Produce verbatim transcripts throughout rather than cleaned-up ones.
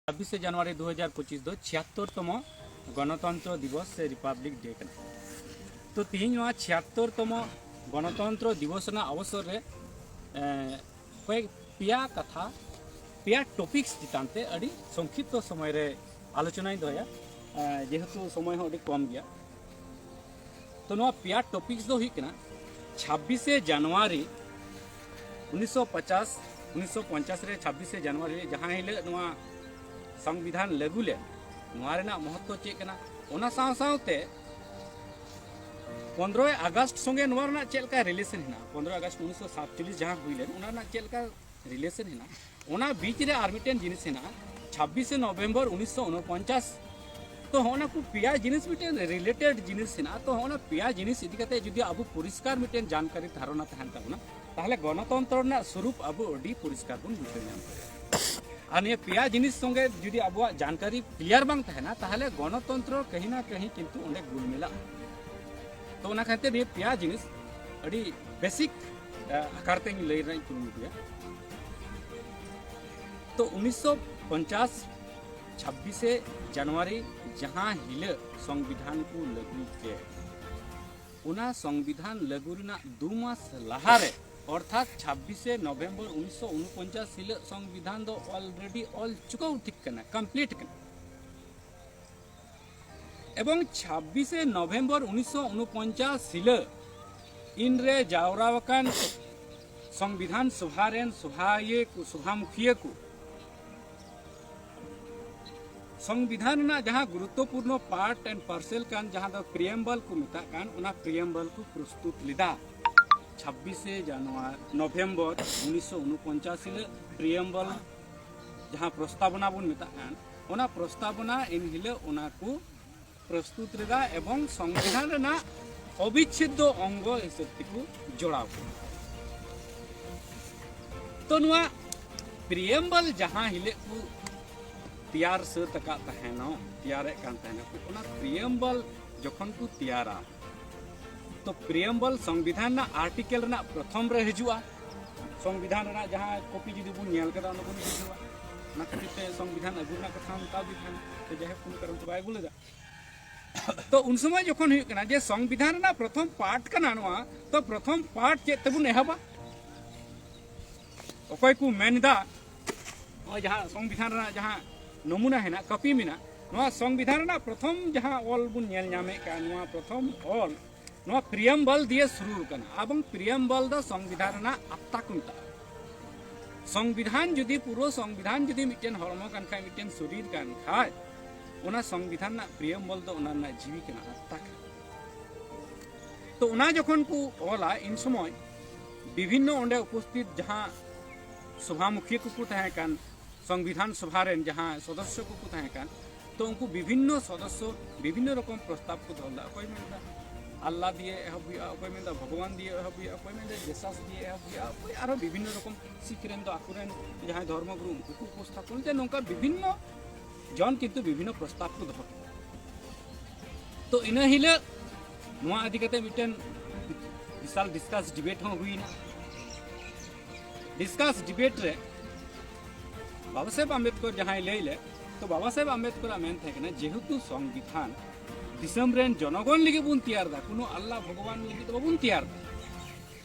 ᱪᱷᱟᱵᱵᱤᱥᱮ ᱡᱟᱱᱩᱣᱟᱨᱤ ᱫᱩ ᱦᱟᱡᱟᱨ ᱯᱚᱸᱪᱤᱥ ᱫᱚ ᱪᱷᱤᱭᱟᱛᱛᱚᱨ ᱛᱚᱢᱚ ᱜᱚᱱᱚᱛᱚᱱᱛᱨᱚ ᱫᱤᱵᱚᱥ ᱥᱮ ᱨᱤᱯᱟᱵᱽᱞᱤᱠ ᱰᱮ ᱠᱟᱱᱟ᱾ ᱛᱚ ᱛᱤᱦᱤᱧ ᱱᱚᱣᱟ ᱪᱷᱤᱭᱟᱛᱛᱚᱨ ᱛᱚᱢᱚ ᱜᱚᱱᱚᱛᱚᱱᱛᱨᱚ ᱫᱤᱵᱚᱥ ᱨᱮᱱᱟᱜ ᱚᱵᱚᱥᱚᱨ ᱨᱮ, ᱮᱸ, ᱠᱚᱭᱮᱠ ᱯᱮᱭᱟ ᱠᱟᱛᱷᱟ, ᱯᱮᱭᱟ ᱴᱚᱯᱤᱠᱥ ᱪᱮᱛᱟᱱ ᱛᱮ ᱟᱹᱰᱤ ᱥᱚᱝᱠᱷᱤᱯᱛᱚ ᱥᱚᱢᱚᱭ ᱨᱮ ᱟᱞᱳᱪᱚᱱᱟᱧ ᱫᱚᱦᱚᱭᱟ, ᱮᱸ, ᱡᱮᱦᱮᱛᱩ ᱥᱚᱢᱚᱭ ᱦᱚᱸ ᱟᱹᱰᱤ ᱠᱚᱢ ᱜᱮᱭᱟ᱾ ᱛᱚ ᱱᱚᱣᱟ ᱯᱮᱭᱟ ᱴᱚᱯᱤᱠᱥ ᱫᱚ ᱦᱩᱭᱩᱜ ᱠᱟᱱᱟ, ᱪᱷᱟᱵᱵᱤᱥᱮ ᱡᱟᱱᱩᱣᱟᱨᱤ ᱩᱱᱤᱥᱥᱚ ᱯᱚᱧᱪᱟᱥ, ᱩᱱᱤᱥᱥᱚ ᱯᱚᱧᱪᱟᱥ ᱨᱮ ᱪᱷᱟᱵᱵᱤᱥᱮ ᱡᱟᱱᱩᱣᱟᱨᱤ ᱨᱮ ᱡᱟᱦᱟᱸ ᱦᱤᱞᱳᱜ ᱱᱚᱣᱟ ᱥᱚᱝᱵᱤᱫᱷᱟᱱ ᱞᱟᱹᱜᱩ ᱞᱮᱱ, ᱱᱚᱣᱟ ᱨᱮᱱᱟᱜ ᱢᱚᱦᱚᱛᱛᱚ ᱪᱮᱫ ᱠᱟᱱᱟ, ᱚᱱᱟ ᱥᱟᱶ ᱥᱟᱶᱛᱮ ᱯᱚᱱᱨᱚᱭ ᱟᱜᱚᱥᱴ ᱥᱚᱸᱜᱮ ᱱᱚᱣᱟ ᱨᱮᱱᱟᱜ ᱪᱮᱫ ᱞᱮᱠᱟ ᱨᱤᱞᱮᱥᱚᱱ ᱦᱮᱱᱟᱜᱼᱟ, ᱯᱚᱱᱨᱚᱭ ᱟᱜᱚᱥᱴ ᱩᱱᱤᱥᱥᱚ ᱥᱟᱛᱪᱚᱞᱞᱤᱥ ᱡᱟᱦᱟᱸ ᱦᱩᱭ ᱞᱮᱱ, ᱚᱱᱟ ᱨᱮᱱᱟᱜ ᱪᱮᱫ ᱞᱮᱠᱟ ᱨᱤᱞᱮᱥᱚᱱ ᱦᱮᱱᱟᱜᱼᱟ᱾ ᱚᱱᱟ ᱵᱤᱪ ᱨᱮ ᱟᱨ ᱢᱤᱫᱴᱮᱱ ᱡᱤᱱᱤᱥ ᱦᱮᱱᱟᱜᱼᱟ, ᱪᱷᱟᱵᱵᱤᱥᱮ ᱱᱚᱵᱷᱮᱢᱵᱚᱨ ᱩᱱᱤᱥᱥᱚ ᱩᱱᱚᱯᱚᱧᱪᱟᱥ᱾ ᱛᱚ ᱦᱚᱸᱜᱼᱚ ᱱᱟ ᱠᱚ ᱯᱮᱭᱟ ᱡᱤᱱᱤᱥ ᱢᱤᱫᱴᱮᱱ ᱨᱤᱞᱮᱴᱮᱰ ᱡᱤᱱᱤᱥ ᱦᱮᱱᱟᱜᱼᱟ᱾ ᱛᱚ ᱦᱚᱸᱜᱼᱚ ᱱᱟ ᱯᱮᱭᱟ ᱡᱤᱱᱤᱥ ᱤᱫᱤ ᱠᱟᱛᱮ ᱡᱩᱫᱤ ᱟᱵᱚ ᱯᱚᱨᱤᱥᱠᱟᱨ ᱢᱤᱫᱴᱮᱱ ᱡᱟᱱᱠᱟᱨᱤ ᱫᱷᱟᱨᱚᱱᱟ ᱛᱟᱦᱮᱱ ᱛᱟᱵᱚᱱᱟ, ᱛᱟᱦᱚᱞᱮ ᱜᱚᱱᱚᱛᱚᱱᱛᱨᱚ ᱨᱮᱱᱟᱜ ᱥᱚᱨᱩᱯ ᱟᱵᱚ ᱟᱹᱰᱤ ᱯᱚᱨᱤᱥᱠᱟᱨ ᱵᱚᱱ ᱵᱩᱡᱷᱟᱹᱣ ᱧᱟᱢ ᱫᱟᱲᱮᱭᱟᱜᱼᱟ᱾ ᱟᱨ ᱱᱤᱭᱟᱹ ᱯᱮᱭᱟ ᱡᱤᱱᱤᱥ ᱥᱚᱸᱜᱮ ᱡᱩᱫᱤ ᱟᱵᱚᱣᱟᱜ ᱡᱟᱱᱠᱟᱨᱤ ᱠᱞᱤᱭᱟᱨ ᱵᱟᱝ ᱛᱟᱦᱮᱱᱟ, ᱛᱟᱦᱚᱞᱮ ᱜᱚᱱᱚᱛᱚᱱᱛᱨᱚ ᱠᱟᱹᱦᱤ ᱱᱟ ᱠᱟᱹᱦᱤ ᱠᱤᱱᱛᱩ ᱚᱸᱰᱮ ᱜᱩᱞᱢᱮᱞᱟᱜᱼᱟ᱾ ᱛᱚ ᱚᱱᱟ ᱠᱷᱟᱹᱛᱤᱨ ᱱᱤᱭᱟᱹ ᱯᱮᱭᱟ ᱡᱤᱱᱤᱥ ᱟᱹᱰᱤ ᱵᱮᱥᱤᱠ ᱟᱠᱟᱨ ᱛᱮᱧ ᱞᱟᱹᱭ ᱨᱮᱱᱟᱜ ᱤᱧ ᱠᱩᱨᱩᱢᱩᱴᱩᱭᱟ᱾ ᱛᱚ ᱩᱱᱤᱥᱥᱚ ᱯᱚᱧᱪᱟᱥ ᱪᱷᱟᱵᱵᱤᱥᱮ ᱡᱟᱱᱩᱣᱟᱨᱤ ᱡᱟᱦᱟᱸ ᱦᱤᱞᱳᱜ ᱥᱚᱝᱵᱤᱫᱷᱟᱱ ᱠᱚ ᱞᱟᱹᱜᱩ ᱠᱮᱫ, ᱚᱱᱟ ᱥᱚᱝᱵᱤᱫᱷᱟᱱ ᱞᱟᱹᱜᱩ ᱨᱮᱱᱟᱜ ᱫᱩ ᱢᱟᱥ ᱞᱟᱦᱟᱨᱮ, ᱚᱨᱛᱷᱟᱛ ᱪᱷᱟᱵᱵᱤᱥᱮ ᱱᱚᱵᱷᱮᱢᱵᱚᱨ ᱩᱱᱤᱥᱥᱚ ᱩᱱᱚᱯᱚᱧᱪᱟᱥ ᱦᱤᱞᱳᱜ ᱥᱚᱝᱵᱤᱫᱷᱟᱱ ᱫᱚ ᱚᱞᱨᱮᱰᱤ ᱚᱞ ᱪᱩᱠᱟᱹᱣ ᱴᱷᱤᱠ ᱠᱟᱱᱟ, ᱠᱚᱢᱯᱞᱤᱴ ᱠᱟᱱᱟ᱾ ᱮᱵᱚᱝ ᱪᱷᱟᱵᱵᱤᱥᱮ ᱱᱚᱵᱷᱮᱢᱵᱚᱨ ᱩᱱᱤᱥᱥᱚ ᱩᱱᱚᱯᱚᱧᱪᱟᱥ ᱦᱤᱞᱳᱜ ᱤᱱᱨᱮ ᱡᱟᱣᱨᱟ ᱟᱠᱟᱱ ᱥᱚᱝᱵᱤᱫᱷᱟᱱ ᱥᱚᱵᱷᱟ ᱨᱮᱱ ᱥᱚᱵᱷᱟᱭᱤᱭᱟᱹ ᱠᱚ, ᱥᱚᱵᱷᱟᱢᱩᱠᱷᱤᱭᱟᱹ ᱠᱚ ᱥᱚᱝᱵᱤᱫᱷᱟᱱ ᱨᱮᱱᱟᱜ ᱡᱟᱦᱟᱸ ᱜᱩᱨᱩᱛᱛᱚᱯᱩᱨᱱᱚ ᱯᱟᱨᱴ ᱮᱱᱰ ᱯᱟᱨᱥᱮᱞ ᱠᱟᱱ, ᱡᱟᱦᱟᱸ ᱫᱚ ᱯᱨᱤᱭᱮᱢᱵᱚᱞ ᱠᱚ ᱢᱮᱛᱟᱜ ᱠᱟᱱ, ᱚᱱᱟ ᱯᱨᱤᱭᱮᱢᱵᱚᱞ ᱠᱚ ᱯᱨᱚᱥᱛᱩᱛ ᱞᱮᱫᱟ᱾ ᱪᱷᱟᱵᱵᱤᱥᱮ ᱡᱟᱱᱩᱣᱟᱨᱤ, ᱱᱚᱵᱷᱮᱢᱵᱚᱨ ᱩᱱᱤᱥᱥᱚ ᱩᱱᱚᱯᱚᱧᱪᱟᱥ ᱦᱤᱞᱳᱜ ᱯᱨᱤᱭᱮᱢᱵᱚᱞ, ᱡᱟᱦᱟᱸ ᱯᱨᱚᱥᱛᱟᱵᱚᱱᱟ ᱵᱚᱱ ᱢᱮᱛᱟᱜ ᱠᱟᱱ, ᱚᱱᱟ ᱯᱨᱚᱥᱛᱟᱵᱚᱱᱟ ᱮᱱ ᱦᱤᱞᱳᱜ ᱚᱱᱟ ᱠᱚ ᱯᱨᱚᱥᱛᱩᱛ ᱞᱮᱫᱟ ᱮᱵᱚᱝ ᱥᱚᱝᱵᱤᱫᱷᱟᱱ ᱨᱮᱱᱟᱜ ᱚᱵᱤᱪᱷᱮᱫᱽᱫᱚ ᱚᱝᱜᱚ ᱦᱤᱥᱟᱹᱵ ᱛᱮᱠᱚ ᱡᱚᱲᱟᱣ ᱠᱮᱫᱟ᱾ ᱛᱚ ᱱᱚᱣᱟ ᱯᱨᱤᱭᱮᱢᱵᱚᱞ ᱡᱟᱦᱟᱸ ᱦᱤᱞᱳᱜ ᱠᱚ ᱛᱮᱭᱟᱨ ᱥᱟᱹᱛ ᱟᱠᱟᱫ ᱛᱟᱦᱮᱱᱚᱜ, ᱛᱮᱭᱟᱨᱮᱫ ᱠᱟᱱ ᱛᱟᱦᱮᱱᱟ ᱠᱚ, ᱚᱱᱟ ᱯᱨᱤᱭᱮᱢᱵᱚᱞ ᱡᱚᱠᱷᱚᱱ ᱠᱚ ᱛᱮᱭᱟᱨᱟ, ᱛᱚ ᱯᱨᱤᱭᱮᱢᱵᱚᱞ ᱥᱚᱝᱵᱤᱫᱷᱟᱱ ᱨᱮᱱᱟᱜ ᱟᱨᱴᱤᱠᱮᱞ ᱨᱮᱱᱟᱜ ᱯᱨᱚᱛᱷᱚᱢ ᱨᱮ ᱦᱤᱡᱩᱜᱼᱟ᱾ ᱥᱚᱝᱵᱤᱫᱷᱟᱱ ᱨᱮᱱᱟᱜ ᱡᱟᱦᱟᱸ ᱠᱚᱯᱤ ᱡᱩᱫᱤ ᱵᱚᱱ ᱧᱮᱞ ᱠᱮᱫᱟ, ᱚᱱᱟ ᱵᱚᱱ ᱵᱩᱡᱷᱟᱹᱣᱟ᱾ ᱚᱱᱟ ᱠᱷᱟᱹᱛᱤᱨ ᱛᱮ ᱥᱚᱝᱵᱤᱫᱷᱟᱱ ᱟᱹᱜᱩ ᱨᱮᱱᱟᱜ ᱠᱟᱛᱷᱟ ᱚᱱᱠᱟ ᱜᱮ ᱛᱟᱦᱮᱱᱟ᱾ ᱛᱚ ᱡᱟᱭᱦᱳᱠ, ᱠᱳᱱᱳ ᱠᱟᱨᱚᱱ ᱛᱮ ᱵᱟᱭ ᱟᱹᱜᱩ ᱞᱮᱫᱟ᱾ ᱛᱚ ᱩᱱ ᱥᱚᱢᱚᱭ ᱡᱚᱠᱷᱚᱱ ᱦᱩᱭᱩᱜ ᱠᱟᱱᱟ ᱡᱮ ᱥᱚᱝᱵᱤᱫᱷᱟᱱ ᱨᱮᱱᱟᱜ ᱯᱨᱚᱛᱷᱚᱢ ᱯᱟᱨᱴ ᱠᱟᱱᱟ ᱱᱚᱣᱟ, ᱛᱚ ᱯᱨᱚᱛᱷᱚᱢ ᱯᱟᱨᱴ ᱪᱮᱫ ᱛᱮᱵᱚᱱ ᱮᱦᱚᱵᱟ? ᱚᱠᱚᱭ ᱠᱚ ᱢᱮᱱ ᱮᱫᱟ, ᱱᱚᱜᱼᱚᱭ ᱡᱟᱦᱟᱸ ᱥᱚᱝᱵᱤᱫᱷᱟᱱ ᱨᱮᱱᱟᱜ ᱡᱟᱦᱟᱸ ᱱᱚᱢᱩᱱᱟ ᱦᱮᱱᱟᱜ, ᱠᱚᱯᱤ ᱢᱮᱱᱟᱜ, ᱱᱚᱣᱟ ᱥᱚᱝᱵᱤᱫᱷᱟᱱ ᱨᱮᱱᱟᱜ ᱯᱨᱚᱛᱷᱚᱢ ᱡᱟᱦᱟᱸ ᱚᱞ ᱵᱚᱱ ᱧᱮᱞ ᱧᱟᱢᱮᱫ ᱠᱟᱱ, ᱱᱚᱣᱟ ᱯᱨᱚᱛᱷᱚᱢ ᱚᱞ, ᱱᱚᱣᱟ ᱯᱨᱤᱭᱮᱢᱵᱚᱞ ᱫᱤᱭᱮ ᱥᱩᱨᱩ ᱟᱠᱟᱱᱟ᱾ ᱮᱵᱚᱝ ᱯᱨᱤᱭᱮᱢᱵᱚᱞ ᱫᱚ ᱥᱚᱝᱵᱤᱫᱷᱟᱱ ᱨᱮᱱᱟᱜ ᱟᱛᱛᱟ ᱠᱚ ᱢᱮᱛᱟᱜᱼᱟ᱾ ᱥᱚᱝᱵᱤᱫᱷᱟᱱ ᱡᱩᱫᱤ, ᱯᱩᱨᱟᱹ ᱥᱚᱝᱵᱤᱫᱷᱟᱱ ᱡᱩᱫᱤ ᱢᱤᱫᱴᱮᱱ ᱦᱚᱲᱢᱚ ᱠᱟᱱ ᱠᱷᱟᱡ, ᱢᱤᱫᱴᱮᱱ ᱥᱚᱨᱤᱨ ᱠᱟᱱ ᱠᱷᱟᱡ, ᱚᱱᱟ ᱥᱚᱝᱵᱤᱫᱷᱟᱱ ᱨᱮᱱᱟᱜ ᱯᱨᱤᱭᱮᱢᱵᱚᱞ ᱫᱚ ᱚᱱᱟ ᱨᱮᱱᱟᱜ ᱡᱤᱣᱤ ᱠᱟᱱᱟ, ᱟᱛᱛᱟ ᱠᱟᱱᱟ᱾ ᱛᱚ ᱚᱱᱟ ᱡᱚᱠᱷᱚᱱ ᱠᱚ ᱚᱞᱟ, ᱤᱱ ᱥᱚᱢᱚᱭ ᱵᱤᱵᱷᱤᱱᱱᱚ ᱚᱸᱰᱮ ᱩᱯᱚᱥᱛᱷᱤᱛ ᱡᱟᱦᱟᱸ ᱥᱚᱵᱷᱟᱢᱩᱠᱷᱤᱭᱟᱹ ᱠᱚᱠᱚ ᱛᱟᱦᱮᱸ ᱠᱟᱱ, ᱥᱚᱝᱵᱤᱫᱷᱟᱱ ᱥᱚᱵᱷᱟ ᱨᱮᱱ ᱡᱟᱦᱟᱸ ᱥᱚᱫᱚᱥᱥᱚ ᱠᱚᱠᱚ ᱛᱟᱦᱮᱸ ᱠᱟᱱ, ᱛᱚ ᱩᱱᱠᱩ ᱵᱤᱵᱷᱤᱱᱱᱚ ᱥᱚᱫᱚᱥᱥᱚ ᱵᱤᱵᱷᱤᱱᱱᱚ ᱨᱚᱠᱚᱢ ᱯᱨᱚᱥᱛᱟᱵ ᱠᱚ ᱫᱚᱦᱚ ᱞᱮᱫᱟ᱾ ᱚᱠᱚᱭ ᱢᱮᱱᱫᱟ ᱟᱞᱞᱟ ᱫᱤᱭᱮ ᱮᱦᱚᱵ ᱦᱩᱭᱩᱜᱼᱟ, ᱚᱠᱚᱭ ᱢᱮᱱᱫᱟ ᱵᱷᱚᱜᱚᱵᱟᱱ ᱫᱤᱭᱮ ᱮᱦᱚᱵ ᱦᱩᱭᱩᱜᱼᱟ, ᱚᱠᱚᱭ ᱢᱮᱱᱫᱟ ᱡᱮᱥᱟᱥ ᱫᱤᱭᱮ ᱮᱦᱚᱵ ᱦᱩᱭᱩᱜᱼᱟ, ᱚᱠᱚᱭ ᱟᱨᱚ ᱵᱤᱵᱷᱤᱱᱱᱚ ᱨᱚᱠᱚᱢ, ᱥᱤᱠᱷ ᱨᱮᱱ ᱫᱚ ᱟᱠᱚᱨᱮᱱ ᱡᱟᱦᱟᱸᱭ ᱫᱷᱚᱨᱢᱚ ᱜᱩᱨᱩ ᱩᱱᱠᱩ ᱠᱚ ᱩᱯᱚᱥᱛᱷᱟᱯᱚᱱ ᱞᱮᱫᱟ᱾ ᱱᱚᱝᱠᱟ ᱵᱤᱵᱷᱤᱱᱱᱚ ᱡᱚᱱ ᱠᱤᱱᱛᱩ ᱵᱤᱵᱷᱤᱱᱱᱚ ᱯᱨᱚᱥᱛᱟᱵ ᱠᱚ ᱫᱚᱦᱚ ᱠᱮᱫᱟ᱾ ᱛᱚ ᱤᱱᱟᱹ ᱦᱤᱞᱳᱜ ᱱᱚᱣᱟ ᱤᱫᱤ ᱠᱟᱛᱮ ᱢᱤᱫᱴᱮᱱ ᱵᱤᱥᱟᱞ ᱰᱤᱥᱠᱟᱥ ᱰᱤᱵᱮᱴ ᱦᱚᱸ ᱦᱩᱭᱱᱟ᱾ ᱰᱤᱥᱠᱟᱥ ᱰᱤᱵᱮᱴ ᱨᱮ ᱵᱟᱵᱟ ᱥᱟᱦᱮᱵᱽ ᱟᱢᱵᱮᱫᱠᱚᱨ ᱡᱟᱦᱟᱸᱭ ᱞᱟᱹᱭ ᱞᱮᱫ, ᱛᱚ ᱵᱟᱵᱟ ᱥᱟᱦᱮᱵᱽ ᱟᱢᱵᱮᱫᱠᱚᱨᱟᱜ ᱢᱮᱱ ᱛᱟᱦᱮᱸ ᱠᱟᱱᱟ, ᱡᱮᱦᱮᱛᱩ ᱥᱚᱝᱵᱤᱫᱷᱟᱱ ᱫᱤᱥᱚᱢ ᱨᱮᱱ ᱡᱚᱱᱚᱜᱚᱱ ᱞᱟᱹᱜᱤᱫ ᱵᱚᱱ ᱛᱮᱭᱟᱨ ᱮᱫᱟ, ᱠᱳᱱᱳ ᱟᱞᱞᱟ ᱵᱷᱚᱜᱚᱵᱟᱱ ᱞᱟᱹᱜᱤᱫ ᱫᱚ ᱵᱟᱵᱚᱱ ᱛᱮᱭᱟᱨ ᱮᱫᱟ,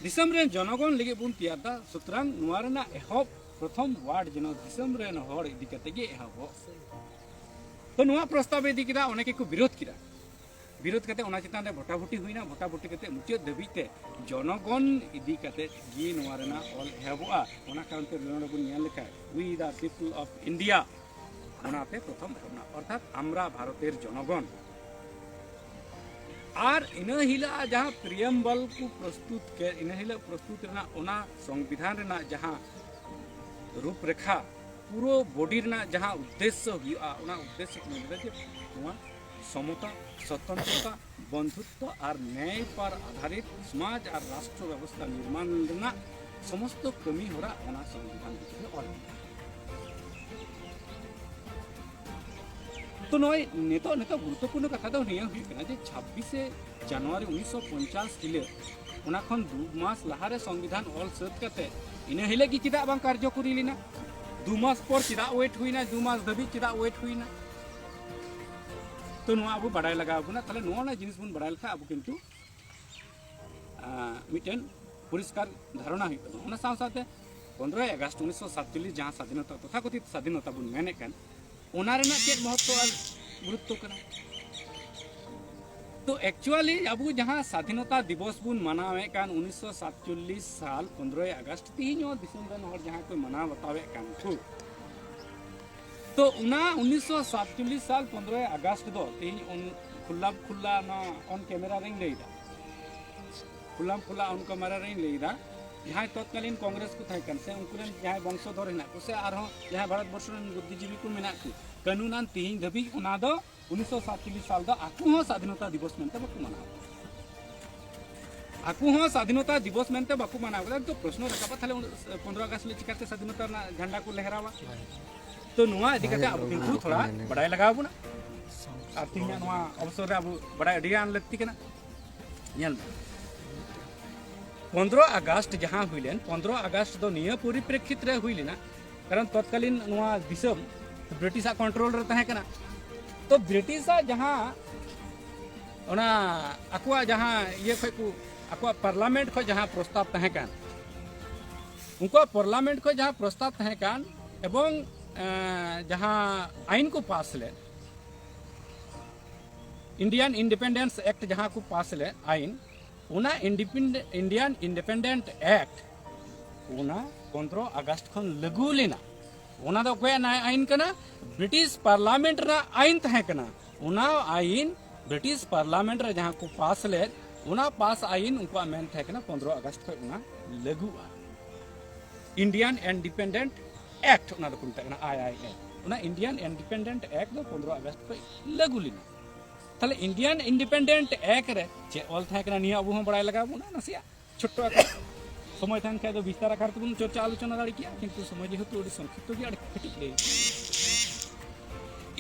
ᱫᱤᱥᱚᱢ ᱨᱮᱱ ᱡᱚᱱᱚᱜᱚᱱ ᱞᱟᱹᱜᱤᱫ ᱵᱚᱱ ᱛᱮᱭᱟᱨ ᱮᱫᱟ᱾ ᱥᱩᱛᱚᱨᱟᱝ ᱱᱚᱣᱟ ᱨᱮᱱᱟᱜ ᱮᱦᱚᱵ ᱯᱨᱚᱛᱷᱚᱢ ᱣᱟᱨᱰ ᱡᱮᱱᱚ ᱫᱤᱥᱚᱢ ᱨᱮᱱ ᱦᱚᱲ ᱤᱫᱤ ᱠᱟᱛᱮ ᱜᱮ ᱮᱦᱚᱵᱚᱜ᱾ ᱛᱚ ᱱᱚᱣᱟ ᱯᱨᱚᱥᱛᱟᱵ ᱤᱫᱤ ᱠᱮᱫᱟ, ᱚᱱᱮᱠ ᱜᱮᱠᱚ ᱵᱤᱨᱳᱫ ᱠᱮᱫᱟ᱾ ᱵᱤᱨᱳᱫ ᱠᱟᱛᱮ ᱚᱱᱟ ᱪᱮᱛᱟᱱ ᱨᱮ ᱵᱷᱚᱴᱟᱵᱷᱩᱴᱤ ᱦᱩᱭᱱᱟ᱾ ᱵᱷᱚᱴᱟᱵᱷᱩᱴᱤ ᱠᱟᱛᱮ ᱢᱩᱪᱟᱹᱫ ᱫᱷᱟᱹᱵᱤᱡ ᱛᱮ ᱡᱚᱱᱚᱜᱚᱱ ᱤᱫᱤ ᱠᱟᱛᱮ ᱜᱮ ᱱᱚᱣᱟ ᱨᱮᱱᱟᱜ ᱚᱞ ᱮᱦᱚᱵᱚᱜᱼᱟ᱾ ᱚᱱᱟ ᱠᱟᱨᱚᱱ ᱛᱮ ᱱᱚᱰᱮ ᱵᱚᱱ ᱧᱮᱞ ᱞᱮᱠᱷᱟᱱ, "We the people of India", ᱚᱱᱟᱛᱮ ᱯᱨᱚᱛᱷᱚᱢ ᱮᱦᱚᱵ ᱮᱱᱟ, ᱚᱨᱛᱷᱟᱛ ᱟᱢᱨᱟ ᱵᱷᱟᱨᱚᱛᱮᱨ ᱡᱚᱱᱚᱜᱚᱱ᱾ ᱟᱨ ᱤᱱᱟᱹ ᱦᱤᱞᱳᱜ ᱡᱟᱦᱟᱸ ᱯᱨᱤᱭᱮᱢᱵᱚᱞ ᱠᱚ ᱯᱨᱚᱥᱛᱩᱛ ᱠᱮᱫ, ᱤᱱᱟᱹ ᱦᱤᱞᱳᱜ ᱯᱨᱚᱥᱛᱩᱛ ᱨᱮᱱᱟᱜ ᱚᱱᱟ ᱥᱚᱝᱵᱤᱫᱷᱟᱱ ᱨᱮᱱᱟᱜ ᱡᱟᱦᱟᱸ ᱨᱩᱯᱨᱮᱠᱷᱟ, ᱯᱩᱨᱟᱹ ᱵᱚᱰᱤ ᱨᱮᱱᱟᱜ ᱡᱟᱦᱟᱸ ᱩᱫᱽᱫᱮᱥᱥᱚ ᱦᱩᱭᱩᱜᱼᱟ, ᱚᱱᱟ ᱩᱫᱽᱫᱮᱥᱥᱚ ᱠᱚ ᱢᱮᱱ ᱞᱮᱫᱟ ᱡᱮ ᱱᱚᱣᱟ ᱥᱚᱢᱚᱛᱟ, ᱥᱚᱛᱚᱱᱛᱨᱚᱛᱟ, ᱵᱚᱱᱫᱷᱩᱛᱛᱚ ᱟᱨ ᱱᱮᱭ ᱯᱟᱨ ᱟᱫᱷᱟᱨᱤᱛ ᱥᱚᱢᱟᱡᱽ ᱟᱨ ᱨᱟᱥᱴᱨᱚ ᱵᱮᱵᱚᱥᱛᱷᱟ ᱱᱤᱨᱢᱟᱱ ᱨᱮᱱᱟᱜ ᱥᱚᱢᱚᱥᱛᱚ ᱠᱟᱹᱢᱤ ᱦᱚᱨᱟ ᱚᱱᱟ ᱥᱚᱝᱵᱤᱫᱷᱟᱱ ᱵᱷᱤᱛᱨᱤ ᱨᱮ ᱚᱞ ᱢᱮᱱᱟᱜᱼᱟ᱾ ᱛᱚ ᱱᱚᱜᱼᱚᱭ ᱱᱤᱛᱚᱜ, ᱱᱤᱛᱚᱜ ᱜᱩᱨᱩᱛᱛᱚᱯᱩᱨᱱᱚ ᱠᱟᱛᱷᱟ ᱫᱚ ᱱᱤᱭᱟᱹ ᱦᱩᱭᱩᱜ ᱠᱟᱱᱟ ᱡᱮ ᱪᱷᱟᱵᱵᱤᱥᱮ ᱡᱟᱱᱩᱣᱟᱨᱤ ᱩᱱᱤᱥᱥᱚ ᱯᱚᱧᱪᱟᱥ ᱦᱤᱞᱳᱜ, ᱚᱱᱟ ᱠᱷᱚᱱ ᱫᱩ ᱢᱟᱥ ᱞᱟᱦᱟᱨᱮ ᱥᱚᱝᱵᱤᱫᱷᱟᱱ ᱚᱞ ᱥᱟᱹᱛ ᱠᱟᱛᱮ ᱤᱱᱟᱹ ᱦᱤᱞᱳᱜ ᱜᱮ ᱪᱮᱫᱟᱜ ᱵᱟᱝ ᱠᱟᱨᱡᱚᱠᱚᱨᱤ ᱞᱮᱱᱟ? ᱫᱩ ᱢᱟᱥ ᱯᱚᱨ ᱪᱮᱫᱟᱜ ᱳᱭᱮᱴ ᱦᱩᱭᱱᱟ, ᱫᱩ ᱢᱟᱥ ᱫᱷᱟᱹᱵᱤᱡ ᱪᱮᱫᱟᱜ ᱳᱭᱮᱴ ᱦᱩᱭᱱᱟ? ᱛᱚ ᱱᱚᱣᱟ ᱟᱵᱚ ᱵᱟᱰᱟᱭ ᱞᱟᱜᱟᱣ ᱵᱚᱱᱟ᱾ ᱛᱟᱦᱞᱮ ᱱᱚᱣᱟ ᱨᱮᱱᱟᱜ ᱡᱤᱱᱤᱥ ᱵᱚᱱ ᱵᱟᱰᱟᱭ ᱞᱮᱠᱷᱟᱱ ᱟᱵᱚ ᱠᱤᱱᱛᱩ ᱟᱸ, ᱢᱤᱫᱴᱮᱱ ᱯᱚᱨᱤᱥᱠᱟᱨ ᱫᱷᱟᱨᱚᱱᱟ ᱦᱩᱭᱩᱜ ᱛᱟᱵᱚᱱᱟ᱾ ᱚᱱᱟ ᱥᱟᱶ ᱥᱟᱶᱛᱮ ᱯᱚᱱᱨᱚᱭ ᱟᱜᱚᱥᱴ ᱩᱱᱤᱥᱥᱚ ᱥᱟᱛᱪᱚᱞᱞᱤᱥ ᱡᱟᱦᱟᱸ ᱥᱟᱫᱷᱤᱱᱚᱛᱟ, ᱛᱚᱛᱷᱟᱠᱚᱛᱷᱤᱛ ᱥᱟᱫᱷᱤᱱᱚᱛᱟ ᱵᱚᱱ ᱢᱮᱱᱮᱫ ᱠᱟᱱ, ᱚᱱᱟ ᱨᱮᱱᱟᱜ ᱪᱮᱫ ᱢᱚᱦᱚᱛᱛᱚ ᱟᱨ ᱜᱩᱨᱩᱛᱛᱚ ᱠᱟᱱᱟ? ᱛᱚ actually ᱟᱵᱚ ᱡᱟᱦᱟᱸ ᱥᱟᱫᱷᱤᱱᱚᱛᱟ ᱫᱤᱵᱚᱥ ᱵᱚᱱ ᱢᱟᱱᱟᱣᱮᱫ ᱠᱟᱱ ᱩᱱᱤᱥᱥᱚ ᱥᱟᱛᱪᱚᱞᱞᱤᱥ ᱥᱟᱞ ᱯᱚᱱᱨᱚᱭ ᱟᱜᱚᱥᱴ, ᱛᱮᱦᱮᱧ ᱦᱚᱸ ᱫᱤᱥᱚᱢ ᱨᱮᱱ ᱦᱚᱲ ᱡᱟᱦᱟᱸ ᱠᱚ ᱢᱟᱱᱟᱣ ᱵᱟᱛᱟᱣᱮᱫ ᱠᱟᱱ ᱠᱚ, ᱛᱚ ᱚᱱᱟ ᱩᱱᱤᱥᱥᱚ ᱥᱟᱛᱪᱚᱞᱞᱤᱥ ᱥᱟᱞ ᱯᱚᱱᱨᱚᱭ ᱟᱜᱚᱥᱴ ᱫᱚ ᱛᱮᱦᱮᱧ ᱚᱱ-, ᱠᱷᱩᱞᱞᱟ ᱠᱷᱩᱞᱞᱟ ᱱᱚᱣᱟ on camera ᱨᱮᱧ ᱞᱟᱹᱭᱫᱟ, ᱠᱷᱩᱞᱞᱟ ᱠᱷᱩᱞᱞᱟ on camera ᱨᱮᱧ ᱞᱟᱹᱭᱫᱟ, ᱡᱟᱦᱟᱸᱭ ᱛᱚᱛᱠᱟᱞᱤᱱ ᱠᱚᱝᱜᱨᱮᱥ ᱠᱚ ᱛᱟᱦᱮᱸ ᱠᱟᱱ ᱥᱮ ᱩᱱᱠᱩ ᱨᱮᱱ ᱡᱟᱦᱟᱸᱭ ᱵᱚᱝᱥᱚᱫᱷᱚᱨ ᱦᱮᱱᱟᱜ ᱠᱚ ᱥᱮ ᱟᱨᱦᱚᱸ ᱡᱟᱦᱟᱸᱭ ᱵᱷᱟᱨᱚᱛ ᱵᱚᱨᱥᱚ ᱨᱮᱱ ᱵᱩᱫᱽᱫᱷᱤᱡᱤᱵᱤ ᱠᱚ ᱢᱮᱱᱟᱜ ᱠᱚ, ᱠᱟᱹᱱᱩᱱᱟᱱ ᱛᱮᱦᱮᱧ ᱫᱷᱟᱹᱵᱤᱡ ᱚᱱᱟ ᱫᱚ ᱩᱱᱤᱥᱥᱚ ᱥᱟᱛᱪᱚᱞᱞᱤᱥ ᱥᱟᱞ ᱫᱚ ᱟᱠᱚ ᱦᱚᱸ ᱥᱟᱫᱷᱤᱱᱚᱛᱟ ᱫᱤᱵᱚᱥ ᱢᱮᱱᱛᱮ ᱵᱟᱠᱚ ᱢᱟᱱᱟᱣᱟ᱾ ᱟᱠᱚ ᱦᱚᱸ ᱥᱟᱫᱷᱤᱱᱚᱛᱟ ᱫᱤᱵᱚᱥ ᱢᱮᱱᱛᱮ ᱵᱟᱠᱚ ᱢᱟᱱᱟᱣ ᱠᱮᱫᱟ᱾ ᱛᱚ ᱯᱨᱚᱥᱱᱚ ᱨᱟᱠᱟᱵᱟ, ᱛᱟᱦᱞᱮ ᱩᱱ ᱯᱚᱱᱨᱚ ᱟᱜᱚᱥᱴ ᱦᱤᱞᱳᱜ ᱪᱤᱠᱟᱹᱛᱮ ᱥᱟᱫᱷᱤᱱᱚᱛᱟ ᱨᱮᱱᱟᱜ ᱡᱷᱟᱱᱰᱟ ᱠᱚ ᱞᱮᱦᱨᱟᱣᱟ? ᱛᱚ ᱱᱚᱣᱟ ᱤᱫᱤ ᱠᱟᱛᱮ ᱟᱵᱚ ᱠᱤᱱᱛᱩ ᱛᱷᱚᱲᱟ ᱵᱟᱰᱟᱭ ᱞᱟᱜᱟᱣ ᱵᱚᱱᱟ᱾ ᱟᱨ ᱛᱮᱦᱮᱧᱟᱜ ᱱᱚᱣᱟ ᱚᱵᱚᱥᱚᱨ ᱨᱮ ᱟᱵᱚ ᱵᱟᱰᱟᱭ ᱟᱹᱰᱤ ᱜᱟᱱ ᱞᱟᱹᱠᱛᱤ ᱠᱟᱱᱟ᱾ ᱧᱮᱞ ᱢᱮ, ᱯᱚᱱᱨᱚ ᱟᱜᱚᱥᱴ ᱡᱟᱦᱟᱸ ᱦᱩᱭ ᱞᱮᱱ, ᱯᱚᱱᱨᱚ ᱟᱜᱚᱥᱴ ᱫᱚ ᱱᱤᱭᱟᱹ ᱯᱚᱨᱤᱯᱨᱮᱠᱠᱷᱤᱛ ᱨᱮ ᱦᱩᱭ ᱞᱮᱱᱟ, ᱠᱟᱨᱚᱱ ᱛᱚᱛᱠᱟᱞᱤᱱ ᱱᱚᱣᱟ ᱫᱤᱥᱚᱢ ᱵᱨᱤᱴᱤᱥᱟᱜ ᱠᱚᱱᱴᱨᱳᱞ ᱨᱮ ᱛᱟᱦᱮᱸ ᱠᱟᱱᱟ᱾ ᱛᱚ ᱵᱨᱤᱴᱤᱥᱟᱜ ᱡᱟᱦᱟᱸ ᱚᱱᱟ ᱟᱠᱚᱣᱟᱜ ᱡᱟᱦᱟᱸ ᱤᱭᱟᱹ ᱠᱷᱚᱡ ᱠᱚ, ᱟᱠᱚᱣᱟᱜ ᱯᱟᱨᱞᱟᱢᱮᱱᱴ ᱠᱷᱚᱡ ᱡᱟᱦᱟᱸ ᱯᱨᱚᱥᱛᱟᱵ ᱛᱟᱦᱮᱸ ᱠᱟᱱ, ᱩᱱᱠᱩᱣᱟᱜ ᱯᱟᱨᱞᱟᱢᱮᱱᱴ ᱠᱷᱚᱡ ᱡᱟᱦᱟᱸ ᱯᱨᱚᱥᱛᱟᱵ ᱛᱟᱦᱮᱸ ᱠᱟᱱ ᱮᱵᱚᱝ, ᱮᱸ, ᱡᱟᱦᱟᱸ ᱟᱭᱤᱱ ᱠᱚ ᱯᱟᱥ ᱞᱮᱫ, ᱤᱱᱰᱤᱭᱟᱱ ᱤᱱᱰᱤᱯᱮᱱᱰᱮᱱᱥ ᱮᱠᱴ ᱡᱟᱦᱟᱸ ᱠᱚ ᱯᱟᱥ ᱞᱮᱫ ᱟᱭᱤᱱ, ᱚᱱᱟ ᱤᱱᱰᱤᱯᱮᱱᱰ-, ᱤᱱᱰᱤᱭᱟᱱ ᱤᱱᱰᱤᱯᱮᱱᱰᱮᱱᱴ ᱮᱠᱴ, ᱚᱱᱟ ᱯᱚᱱᱨᱚ ᱟᱜᱚᱥᱴ ᱠᱷᱚᱱ ᱞᱟᱹᱜᱩ ᱞᱮᱱᱟ᱾ ᱚᱱᱟ ᱫᱚ ᱚᱠᱚᱭᱟᱜ ᱱᱟ-, ᱟᱭᱤᱱ ᱠᱟᱱᱟ? ᱵᱨᱤᱴᱤᱥ ᱯᱟᱨᱞᱟᱢᱮᱱᱴ ᱨᱮᱱᱟᱜ ᱟᱭᱤᱱ ᱛᱟᱦᱮᱸ ᱠᱟᱱᱟ᱾ ᱚᱱᱟ ᱟᱭᱤᱱ ᱵᱨᱤᱴᱤᱥ ᱯᱟᱨᱞᱟᱢᱮᱱᱴ ᱨᱮ ᱡᱟᱦᱟᱸ ᱠᱚ ᱯᱟᱥ ᱞᱮᱫ, ᱚᱱᱟ ᱯᱟᱥ ᱟᱭᱤᱱ ᱩᱱᱠᱩᱣᱟᱜ ᱢᱮᱱ ᱛᱟᱦᱮᱸ ᱠᱟᱱᱟ ᱯᱚᱱᱨᱚ ᱟᱜᱚᱥᱴ ᱠᱷᱚᱱ ᱚᱱᱟ ᱞᱟᱹᱜᱩᱜᱼᱟ᱾ ᱤᱱᱰᱤᱭᱟᱱ ᱤᱱᱰᱤᱯᱮᱱᱰᱮᱱᱴ ᱮᱠᱴ ᱚᱱᱟ ᱫᱚᱠᱚ ᱢᱮᱛᱟᱜ ᱠᱟᱱᱟ, ᱟᱭ ᱟᱭ ᱮ᱾ ᱚᱱᱟ ᱤᱱᱰᱤᱭᱟᱱ ᱤᱱᱰᱤᱯᱮᱱᱰᱮᱱᱴ ᱮᱠᱴ ᱫᱚ ᱯᱚᱱᱨᱚ ᱟᱜᱚᱥᱴ ᱠᱷᱚᱱ ᱞᱟᱹᱜᱩ ᱞᱮᱱᱟ᱾ ᱛᱟᱦᱞᱮ ᱤᱱᱰᱤᱭᱟᱱ ᱤᱱᱰᱤᱯᱮᱱᱰᱮᱱᱴ ᱮᱠᱴ ᱨᱮ ᱪᱮᱫ ᱚᱞ ᱛᱟᱦᱮᱸ ᱠᱟᱱᱟ, ᱱᱤᱭᱟᱹ ᱟᱵᱚ ᱦᱚᱸ ᱵᱟᱲᱟᱭ ᱞᱟᱜᱟᱣ ᱵᱚᱱᱟ ᱱᱟᱥᱮᱭᱟᱜ᱾ ᱪᱷᱳᱴᱳ ᱟᱠᱟᱨ, ᱥᱚᱢᱚᱭ ᱛᱟᱦᱮᱱ ᱠᱷᱟᱡ ᱫᱚ ᱵᱤᱥᱛᱟᱨ ᱟᱠᱟᱨ ᱛᱮᱵᱚᱱ ᱪᱚᱨᱪᱟ ᱟᱞᱳᱪᱚᱱᱟ ᱫᱟᱲᱮ ᱠᱮᱭᱟ, ᱠᱤᱱᱛᱩ ᱥᱚᱢᱚᱭ ᱡᱮᱦᱮᱛᱩ ᱟᱹᱰᱤ ᱥᱚᱝᱠᱷᱤᱯᱛᱚ ᱜᱮᱭᱟ, ᱟᱹᱰᱤ ᱠᱟᱹᱴᱤᱡ ᱞᱟᱹᱭ᱾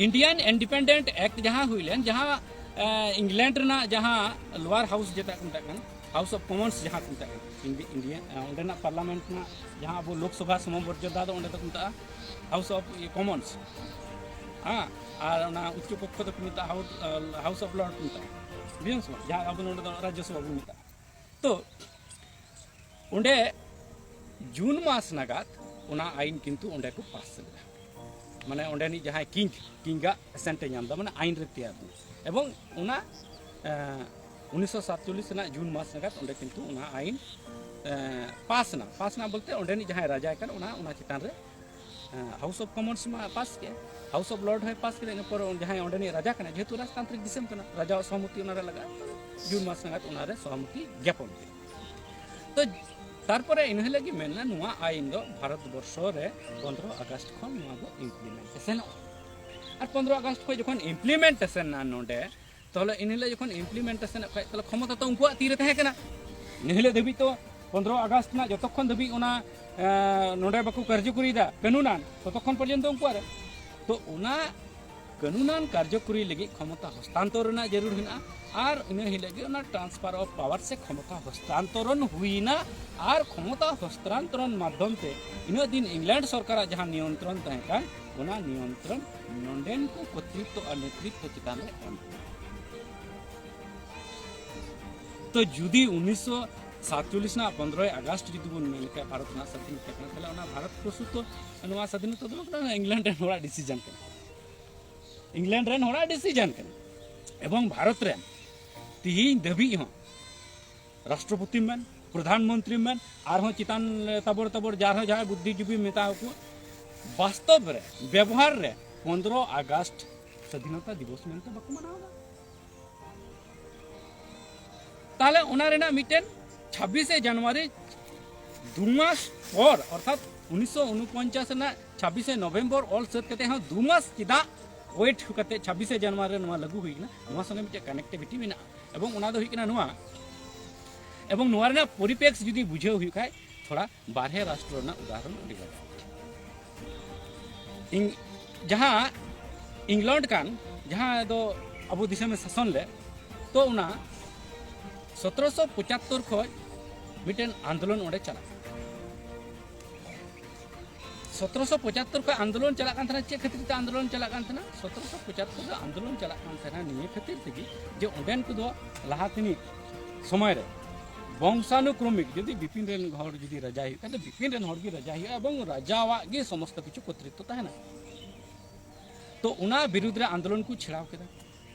ᱤᱱᱰᱤᱭᱟᱱ ᱤᱱᱰᱤᱯᱮᱱᱰᱮᱱᱴ ᱮᱠᱴ ᱡᱟᱦᱟᱸ ᱦᱩᱭ ᱞᱮᱱ, ᱡᱟᱦᱟᱸ, ᱮ, ᱤᱝᱞᱮᱱᱰ ᱨᱮᱱᱟᱜ ᱡᱟᱦᱟᱸ ᱞᱳᱣᱟᱨ ᱦᱟᱣᱩᱥ ᱡᱮᱴᱟ ᱠᱚ ᱢᱮᱛᱟᱜ ᱠᱟᱱ, ᱦᱟᱣᱩᱥ ᱚᱯᱷ ᱠᱚᱢᱚᱱᱥ ᱡᱟᱦᱟᱸ ᱠᱚ ᱢᱮᱛᱟᱜ ᱠᱟᱱᱟ, ᱤᱱᱰᱤ- ᱤᱱᱰᱤᱭᱟ, ᱚᱸᱰᱮᱱᱟᱜ ᱯᱟᱨᱞᱟᱢᱮᱱᱴ ᱨᱮᱱᱟᱜ ᱡᱟᱦᱟᱸ ᱟᱵᱚ ᱞᱳᱠᱥᱚᱵᱷᱟ ᱥᱚᱢᱚᱵᱚᱨᱡᱚᱫᱟ ᱫᱚ ᱚᱸᱰᱮ ᱫᱚᱠᱚ ᱢᱮᱛᱟᱜᱼᱟ ᱦᱟᱣᱩᱥ ᱚᱯᱷ ᱠᱚᱢᱚᱱᱥ᱾ ᱦᱮᱸ, ᱟᱨ ᱚᱱᱟ ᱩᱪᱪᱚ ᱠᱚᱠᱠᱷᱚ ᱫᱚᱠᱚ ᱢᱮᱛᱟᱜᱼᱟ ᱦᱟᱣᱩᱥ ᱚᱯᱷ ᱞᱚᱨᱰ ᱠᱚ ᱢᱮᱛᱟᱜᱼᱟ, ᱵᱩᱡᱷᱟᱹᱣ ᱥᱮ ᱵᱟᱝ? ᱡᱟᱦᱟᱸ ᱟᱵᱚ ᱱᱚᱰᱮ ᱫᱚ ᱨᱟᱡᱽᱡᱚᱥᱚᱵᱷᱟ ᱵᱚᱱ ᱢᱮᱛᱟᱜᱼᱟ᱾ ᱛᱚ ᱚᱸᱰᱮ ᱡᱩᱱ ᱢᱟᱥ ᱱᱟᱜᱟᱫ ᱚᱱᱟ ᱟᱭᱤᱱ ᱠᱤᱱᱛᱩ ᱚᱸᱰᱮ ᱠᱚ ᱯᱟᱥ ᱞᱮᱫᱟ᱾ ᱢᱟᱱᱮ ᱚᱸᱰᱮᱱᱤᱡ ᱡᱟᱦᱟᱸᱭ ᱠᱤᱝ, ᱠᱤᱝᱟᱜ ᱮᱥᱮᱱᱴ ᱮ ᱧᱟᱢ ᱮᱫᱟ, ᱢᱟᱱᱮ ᱟᱭᱤᱱ ᱨᱮ ᱛᱮᱭᱟᱨ ᱮᱱᱟ᱾ ᱮᱵᱚᱝ ᱚᱱᱟ ᱩᱱᱤᱥᱥᱚ ᱥᱟᱛᱪᱚᱞᱞᱤᱥ ᱨᱮᱱᱟᱜ ᱡᱩᱱ ᱢᱟᱥ ᱱᱟᱜᱟᱫ ᱚᱸᱰᱮ ᱠᱤᱱᱛᱩ ᱚᱱᱟ ᱟᱭᱤᱱ ᱯᱟᱥ ᱮᱱᱟ᱾ ᱯᱟᱥ ᱮᱱᱟ ᱵᱚᱞᱛᱮ ᱚᱸᱰᱮᱱᱤᱡ ᱡᱟᱦᱟᱸᱭ ᱨᱟᱡᱟᱭ ᱠᱟᱱ, ᱚᱱᱟ ᱚᱱᱟ ᱪᱮᱛᱟᱱ ᱨᱮ ᱦᱟᱣᱩᱥ ᱚᱯᱷ ᱠᱚᱢᱚᱱᱥ ᱢᱟ ᱯᱟᱥ ᱠᱮᱫ, ᱦᱟᱣᱩᱥ ᱚᱯᱷ ᱞᱚᱨᱰ ᱦᱚᱸᱭ ᱯᱟᱥ ᱠᱮᱫᱟ, ᱤᱱᱟᱹ ᱯᱚᱨ ᱡᱟᱦᱟᱸᱭ ᱚᱸᱰᱮᱱᱤᱡ ᱨᱟᱡᱟ ᱠᱟᱱᱟᱭ, ᱡᱮᱦᱮᱛᱩ ᱨᱟᱡᱽᱛᱟᱱᱛᱨᱤᱠ ᱫᱤᱥᱚᱢ ᱠᱟᱱᱟ, ᱨᱟᱡᱟᱣᱟᱜ ᱥᱚᱦᱚᱢᱚᱛᱤ ᱚᱱᱟᱨᱮ ᱞᱟᱜᱟᱜᱼᱟ, ᱡᱩᱱ ᱢᱟᱥ ᱱᱟᱜᱟᱫ ᱚᱱᱟᱨᱮ ᱥᱚᱦᱚᱢᱚᱛᱤ ᱡᱧᱟᱯᱚᱱ ᱠᱮᱫᱟ᱾ ᱛᱚ ᱛᱟᱨᱯᱚᱨᱮ ᱤᱱᱟᱹ ᱦᱤᱞᱳᱜ ᱜᱮ ᱢᱮᱱᱟ ᱱᱚᱣᱟ ᱟᱭᱤᱱ ᱫᱚ ᱵᱷᱟᱨᱚᱛ ᱵᱚᱨᱥᱚ ᱨᱮ ᱯᱚᱱᱨᱚ ᱟᱜᱚᱥᱴ ᱠᱷᱚᱱ ᱱᱚᱣᱟ ᱫᱚ ᱤᱢᱯᱞᱤᱢᱮᱱᱴᱮᱥᱚᱱᱚᱜᱼᱟ᱾ ᱟᱨ ᱯᱚᱱᱨᱚ ᱟᱜᱚᱥᱴ ᱠᱷᱚᱱ ᱡᱚᱠᱷᱚᱱ ᱤᱢᱯᱞᱤᱢᱮᱱᱴᱮᱥᱚᱱ ᱮᱱᱟ ᱱᱚᱰᱮ, ᱛᱟᱦᱚᱞᱮ ᱤᱱᱟᱹ ᱦᱤᱞᱳᱜ ᱡᱚᱠᱷᱚᱱ ᱤᱢᱯᱞᱤᱢᱮᱱᱴᱮᱥᱚᱱᱚᱜ ᱠᱷᱟᱡ, ᱛᱟᱦᱚᱞᱮ ᱠᱷᱚᱢᱚᱛᱟ ᱛᱚ ᱩᱱᱠᱩᱣᱟᱜ ᱛᱤ ᱨᱮ ᱛᱟᱦᱮᱸ ᱠᱟᱱᱟ᱾ ᱤᱱᱟᱹ ᱦᱤᱞᱳᱜ ᱫᱷᱟᱹᱵᱤᱡ ᱛᱚ ᱯᱚᱱᱨᱚ ᱟᱜᱚᱥᱴ ᱨᱮᱱᱟᱜ ᱡᱚᱛᱚᱠᱷᱚᱱ ᱫᱷᱟᱹᱵᱤᱡ ᱚᱱᱟ ᱱᱚᱰᱮ ᱵᱟᱠᱚ ᱠᱟᱨᱡᱚᱠᱚᱨᱤᱭᱮᱫᱟ ᱠᱟᱹᱱᱩᱱᱟᱱ, ᱛᱚᱛᱚᱠᱷᱚᱱ ᱯᱚᱨᱡᱚᱱᱛᱚ ᱩᱱᱠᱩᱣᱟᱜ ᱨᱮ᱾ ᱛᱚ ᱚᱱᱟ ᱠᱟᱹᱱᱩᱱᱟᱱ ᱠᱟᱨᱡᱚᱠᱚᱨᱤ ᱞᱟᱹᱜᱤᱫ ᱠᱷᱚᱢᱚᱛᱟ ᱦᱚᱥᱛᱟᱱᱛᱚᱨ ᱨᱮᱱᱟᱜ ᱡᱟᱹᱨᱩᱲ ᱦᱮᱱᱟᱜᱼᱟ᱾ ᱟᱨ ᱤᱱᱟᱹ ᱦᱤᱞᱳᱜ ᱜᱮ ᱚᱱᱟ ᱴᱨᱟᱱᱥᱯᱷᱟᱨ ᱚᱯᱷ ᱯᱟᱣᱟᱨ ᱥᱮ ᱠᱷᱚᱢᱚᱛᱟ ᱦᱚᱥᱛᱟᱱᱛᱚᱨᱚᱱ ᱦᱩᱭᱱᱟ᱾ ᱟᱨ ᱠᱷᱚᱢᱚᱛᱟ ᱦᱚᱥᱛᱟᱱᱛᱚᱨᱚᱱ ᱢᱟᱫᱽᱫᱷᱚᱢ ᱛᱮ ᱤᱱᱟᱹᱜ ᱫᱤᱱ ᱤᱝᱞᱮᱱᱰ ᱥᱚᱨᱠᱟᱨᱟᱜ ᱡᱟᱦᱟᱸ ᱱᱤᱭᱚᱱᱛᱨᱚᱱ ᱛᱟᱦᱮᱸ ᱠᱟᱱ, ᱚᱱᱟ ᱱᱤᱭᱚᱱᱛᱨᱚᱱ ᱱᱚᱰᱮᱱ ᱠᱚ ᱠᱚᱨᱛᱨᱤᱛᱛᱚ ᱟᱨ ᱱᱮᱛᱨᱤᱛᱛᱚ ᱪᱮᱛᱟᱱ ᱨᱮ ᱮᱢ ᱦᱩᱭᱱᱟ᱾ ᱛᱚ ᱡᱩᱫᱤ ᱩᱱᱤᱥᱥᱚ ᱥᱟᱛᱪᱚᱞᱞᱤᱥ ᱨᱮᱱᱟᱜ ᱯᱚᱱᱨᱚᱭ ᱟᱜᱚᱥᱴ ᱡᱩᱫᱤ ᱵᱚᱱ ᱢᱮᱱ ᱞᱮᱠᱷᱟᱱ ᱵᱷᱟᱨᱚᱛ ᱨᱮᱱᱟᱜ ᱥᱟᱫᱷᱤᱱᱚᱛᱟ ᱠᱟᱱᱟ, ᱛᱟᱦᱚᱞᱮ ᱚᱱᱟ ᱵᱷᱟᱨᱚᱛ ᱯᱨᱚᱥᱛᱩᱛ ᱱᱚᱣᱟ ᱥᱟᱫᱷᱤᱱᱚᱛᱟ ᱫᱚ ᱵᱟᱝ ᱠᱟᱱᱟ, ᱤᱝᱞᱮᱱᱰ ᱨᱮᱱ ᱦᱚᱲᱟᱜ ᱰᱤᱥᱤᱡᱚᱱ ᱠᱟᱱᱟ᱾ ᱤᱝᱞᱮᱱᱰ ᱨᱮᱱ ᱦᱚᱲᱟᱜ ᱰᱤᱥᱤᱡᱚᱱ ᱠᱟᱱᱟ᱾ ᱮᱵᱚᱝ ᱵᱷᱟᱨᱚᱛ ᱨᱮᱱ ᱛᱤᱦᱤᱧ ᱫᱷᱟᱹᱵᱤᱡ ᱦᱚᱸ ᱨᱟᱥᱴᱨᱚᱯᱚᱛᱤ ᱢᱮᱱ, ᱯᱨᱚᱫᱷᱟᱱ ᱢᱚᱱᱛᱨᱤ ᱢᱮᱱ, ᱟᱨᱦᱚᱸ ᱪᱮᱛᱟᱱ ᱛᱟᱵᱚᱨ ᱛᱟᱵᱚᱨ ᱡᱟᱦᱟᱸᱭ ᱡᱟᱦᱟᱸᱭ ᱵᱩᱫᱽᱫᱷᱤᱡᱤᱵᱤ ᱢᱮᱛᱟ ᱠᱚ, ᱵᱟᱥᱛᱚᱵ ᱨᱮ, ᱵᱮᱵᱚᱦᱟᱨ ᱨᱮ ᱯᱚᱱᱨᱚ ᱟᱜᱚᱥᱴ ᱥᱟᱫᱷᱤᱱᱚᱛᱟ ᱫᱤᱵᱚᱥ ᱢᱮᱱᱛᱮ ᱵᱟᱠᱚ ᱢᱟᱱᱟᱣ ᱮᱫᱟ᱾ ᱛᱟᱦᱞᱮ ᱚᱱᱟ ᱨᱮᱱᱟᱜ ᱢᱤᱫᱴᱮᱱ ᱪᱷᱟᱵᱵᱤᱥᱮ ᱡᱟᱱᱩᱣᱟᱨᱤ ᱫᱩ ᱢᱟᱥ ᱯᱚᱨ, ᱚᱨᱛᱷᱟᱛ ᱩᱱᱤᱥᱥᱚ ᱩᱱᱩᱯᱚᱧᱪᱟᱥ ᱨᱮᱱᱟᱜ ᱪᱷᱟᱵᱵᱤᱥᱮ ᱱᱚᱵᱷᱮᱢᱵᱚᱨ ᱚᱞ ᱥᱟᱹᱛ ᱠᱟᱛᱮ ᱦᱚᱸ ᱫᱩ ᱢᱟᱥ ᱪᱮᱫᱟᱜ ᱳᱭᱮᱴ ᱠᱟᱛᱮ ᱪᱷᱟᱵᱵᱤᱥᱮ ᱡᱟᱱᱩᱣᱟᱨᱤ ᱨᱮ ᱱᱚᱣᱟ ᱞᱟᱹᱜᱩ ᱦᱩᱭ ᱠᱟᱱᱟ? ᱱᱚᱣᱟ ᱥᱚᱸᱜᱮ ᱢᱤᱫᱴᱮᱱ ᱠᱟᱱᱮᱠᱴᱤᱵᱷᱤᱴᱤ ᱢᱮᱱᱟᱜᱼᱟ᱾ ᱮᱵᱚᱝ ᱚᱱᱟ ᱫᱚ ᱦᱩᱭᱩᱜ ᱠᱟᱱᱟ ᱱᱚᱣᱟ, ᱮᱵᱚᱝ ᱱᱚᱣᱟ ᱨᱮᱱᱟᱜ ᱯᱚᱨᱤᱯᱮᱠᱥ ᱡᱩᱫᱤ ᱵᱩᱡᱷᱟᱹᱣ ᱦᱩᱭᱩᱜ ᱠᱷᱟᱡ, ᱛᱷᱚᱲᱟ ᱵᱟᱨᱦᱮ ᱨᱟᱥᱴᱨᱚ ᱨᱮᱱᱟᱜ ᱩᱫᱟᱦᱚᱨᱚᱱ ᱟᱹᱰᱤ ᱵᱷᱟᱜᱮ᱾ ᱤᱧ ᱡᱟᱦᱟᱸ ᱤᱝᱞᱚᱱᱰ ᱠᱟᱱ, ᱡᱟᱦᱟᱸ ᱫᱚ ᱟᱵᱚ ᱫᱤᱥᱚᱢᱮ ᱥᱟᱥᱚᱱ ᱞᱮᱫ, ᱛᱚ ᱚᱱᱟ ᱥᱚᱛᱨᱚᱥᱚ ᱯᱚᱸᱪᱟᱛᱛᱳᱨ ᱠᱷᱚᱱ ᱢᱤᱫᱴᱮᱱ ᱟᱱᱫᱳᱞᱚᱱ ᱚᱸᱰᱮ ᱪᱟᱞᱟᱜ ᱠᱟᱱᱟ᱾ ᱥᱚᱛᱨᱚᱥᱚ ᱯᱚᱸᱪᱟᱛᱛᱳᱨ ᱠᱷᱚᱱ ᱟᱱᱫᱳᱞᱚᱱ ᱪᱟᱞᱟᱜ ᱠᱟᱱ ᱛᱟᱦᱮᱱᱟ᱾ ᱪᱮᱫ ᱠᱷᱟᱹᱛᱤᱨ ᱛᱮ ᱟᱱᱫᱳᱞᱚᱱ ᱪᱟᱞᱟᱜ ᱠᱟᱱ ᱛᱟᱦᱮᱱᱟ? ᱥᱚᱛᱨᱚᱥᱚ ᱯᱚᱸᱪᱟᱛᱛᱳᱨ ᱨᱮ ᱟᱱᱫᱳᱞᱚᱱ ᱪᱟᱞᱟᱜ ᱠᱟᱱ ᱛᱟᱦᱮᱱᱟ ᱱᱤᱭᱟᱹ ᱠᱷᱟᱹᱛᱤᱨ ᱛᱮᱜᱮ ᱡᱮ ᱚᱸᱰᱮᱱ ᱠᱚᱫᱚ ᱞᱟᱦᱟ ᱛᱮᱱᱤᱡ ᱥᱚᱢᱚᱭ ᱨᱮ ᱵᱚᱝᱥᱟᱱᱩᱠᱨᱚᱢᱤᱠ ᱡᱩᱫᱤ ᱵᱤᱯᱤᱱ ᱨᱮᱱ ᱦᱚᱲ ᱡᱩᱫᱤ ᱨᱟᱡᱟᱭ ᱦᱩᱭᱩᱜ ᱠᱷᱟᱱ ᱫᱚ ᱵᱤᱯᱤᱱ ᱨᱮᱱ ᱦᱚᱲ ᱜᱮ ᱨᱟᱡᱟᱭ ᱦᱩᱭᱩᱜᱼᱟ ᱮᱵᱚᱝ ᱨᱟᱡᱟᱣᱟᱜ ᱜᱮ ᱥᱚᱢᱚᱥᱛᱚ ᱠᱤᱪᱷᱩ ᱠᱚᱨᱛᱨᱤᱛᱛᱚ ᱛᱟᱦᱮᱱᱟ᱾ ᱛᱚ ᱚᱱᱟ ᱵᱤᱨᱩᱫᱽ ᱨᱮ ᱟᱱᱫᱳᱞᱚᱱ ᱠᱚ ᱪᱷᱮᱲᱟᱣ ᱠᱮᱫᱟ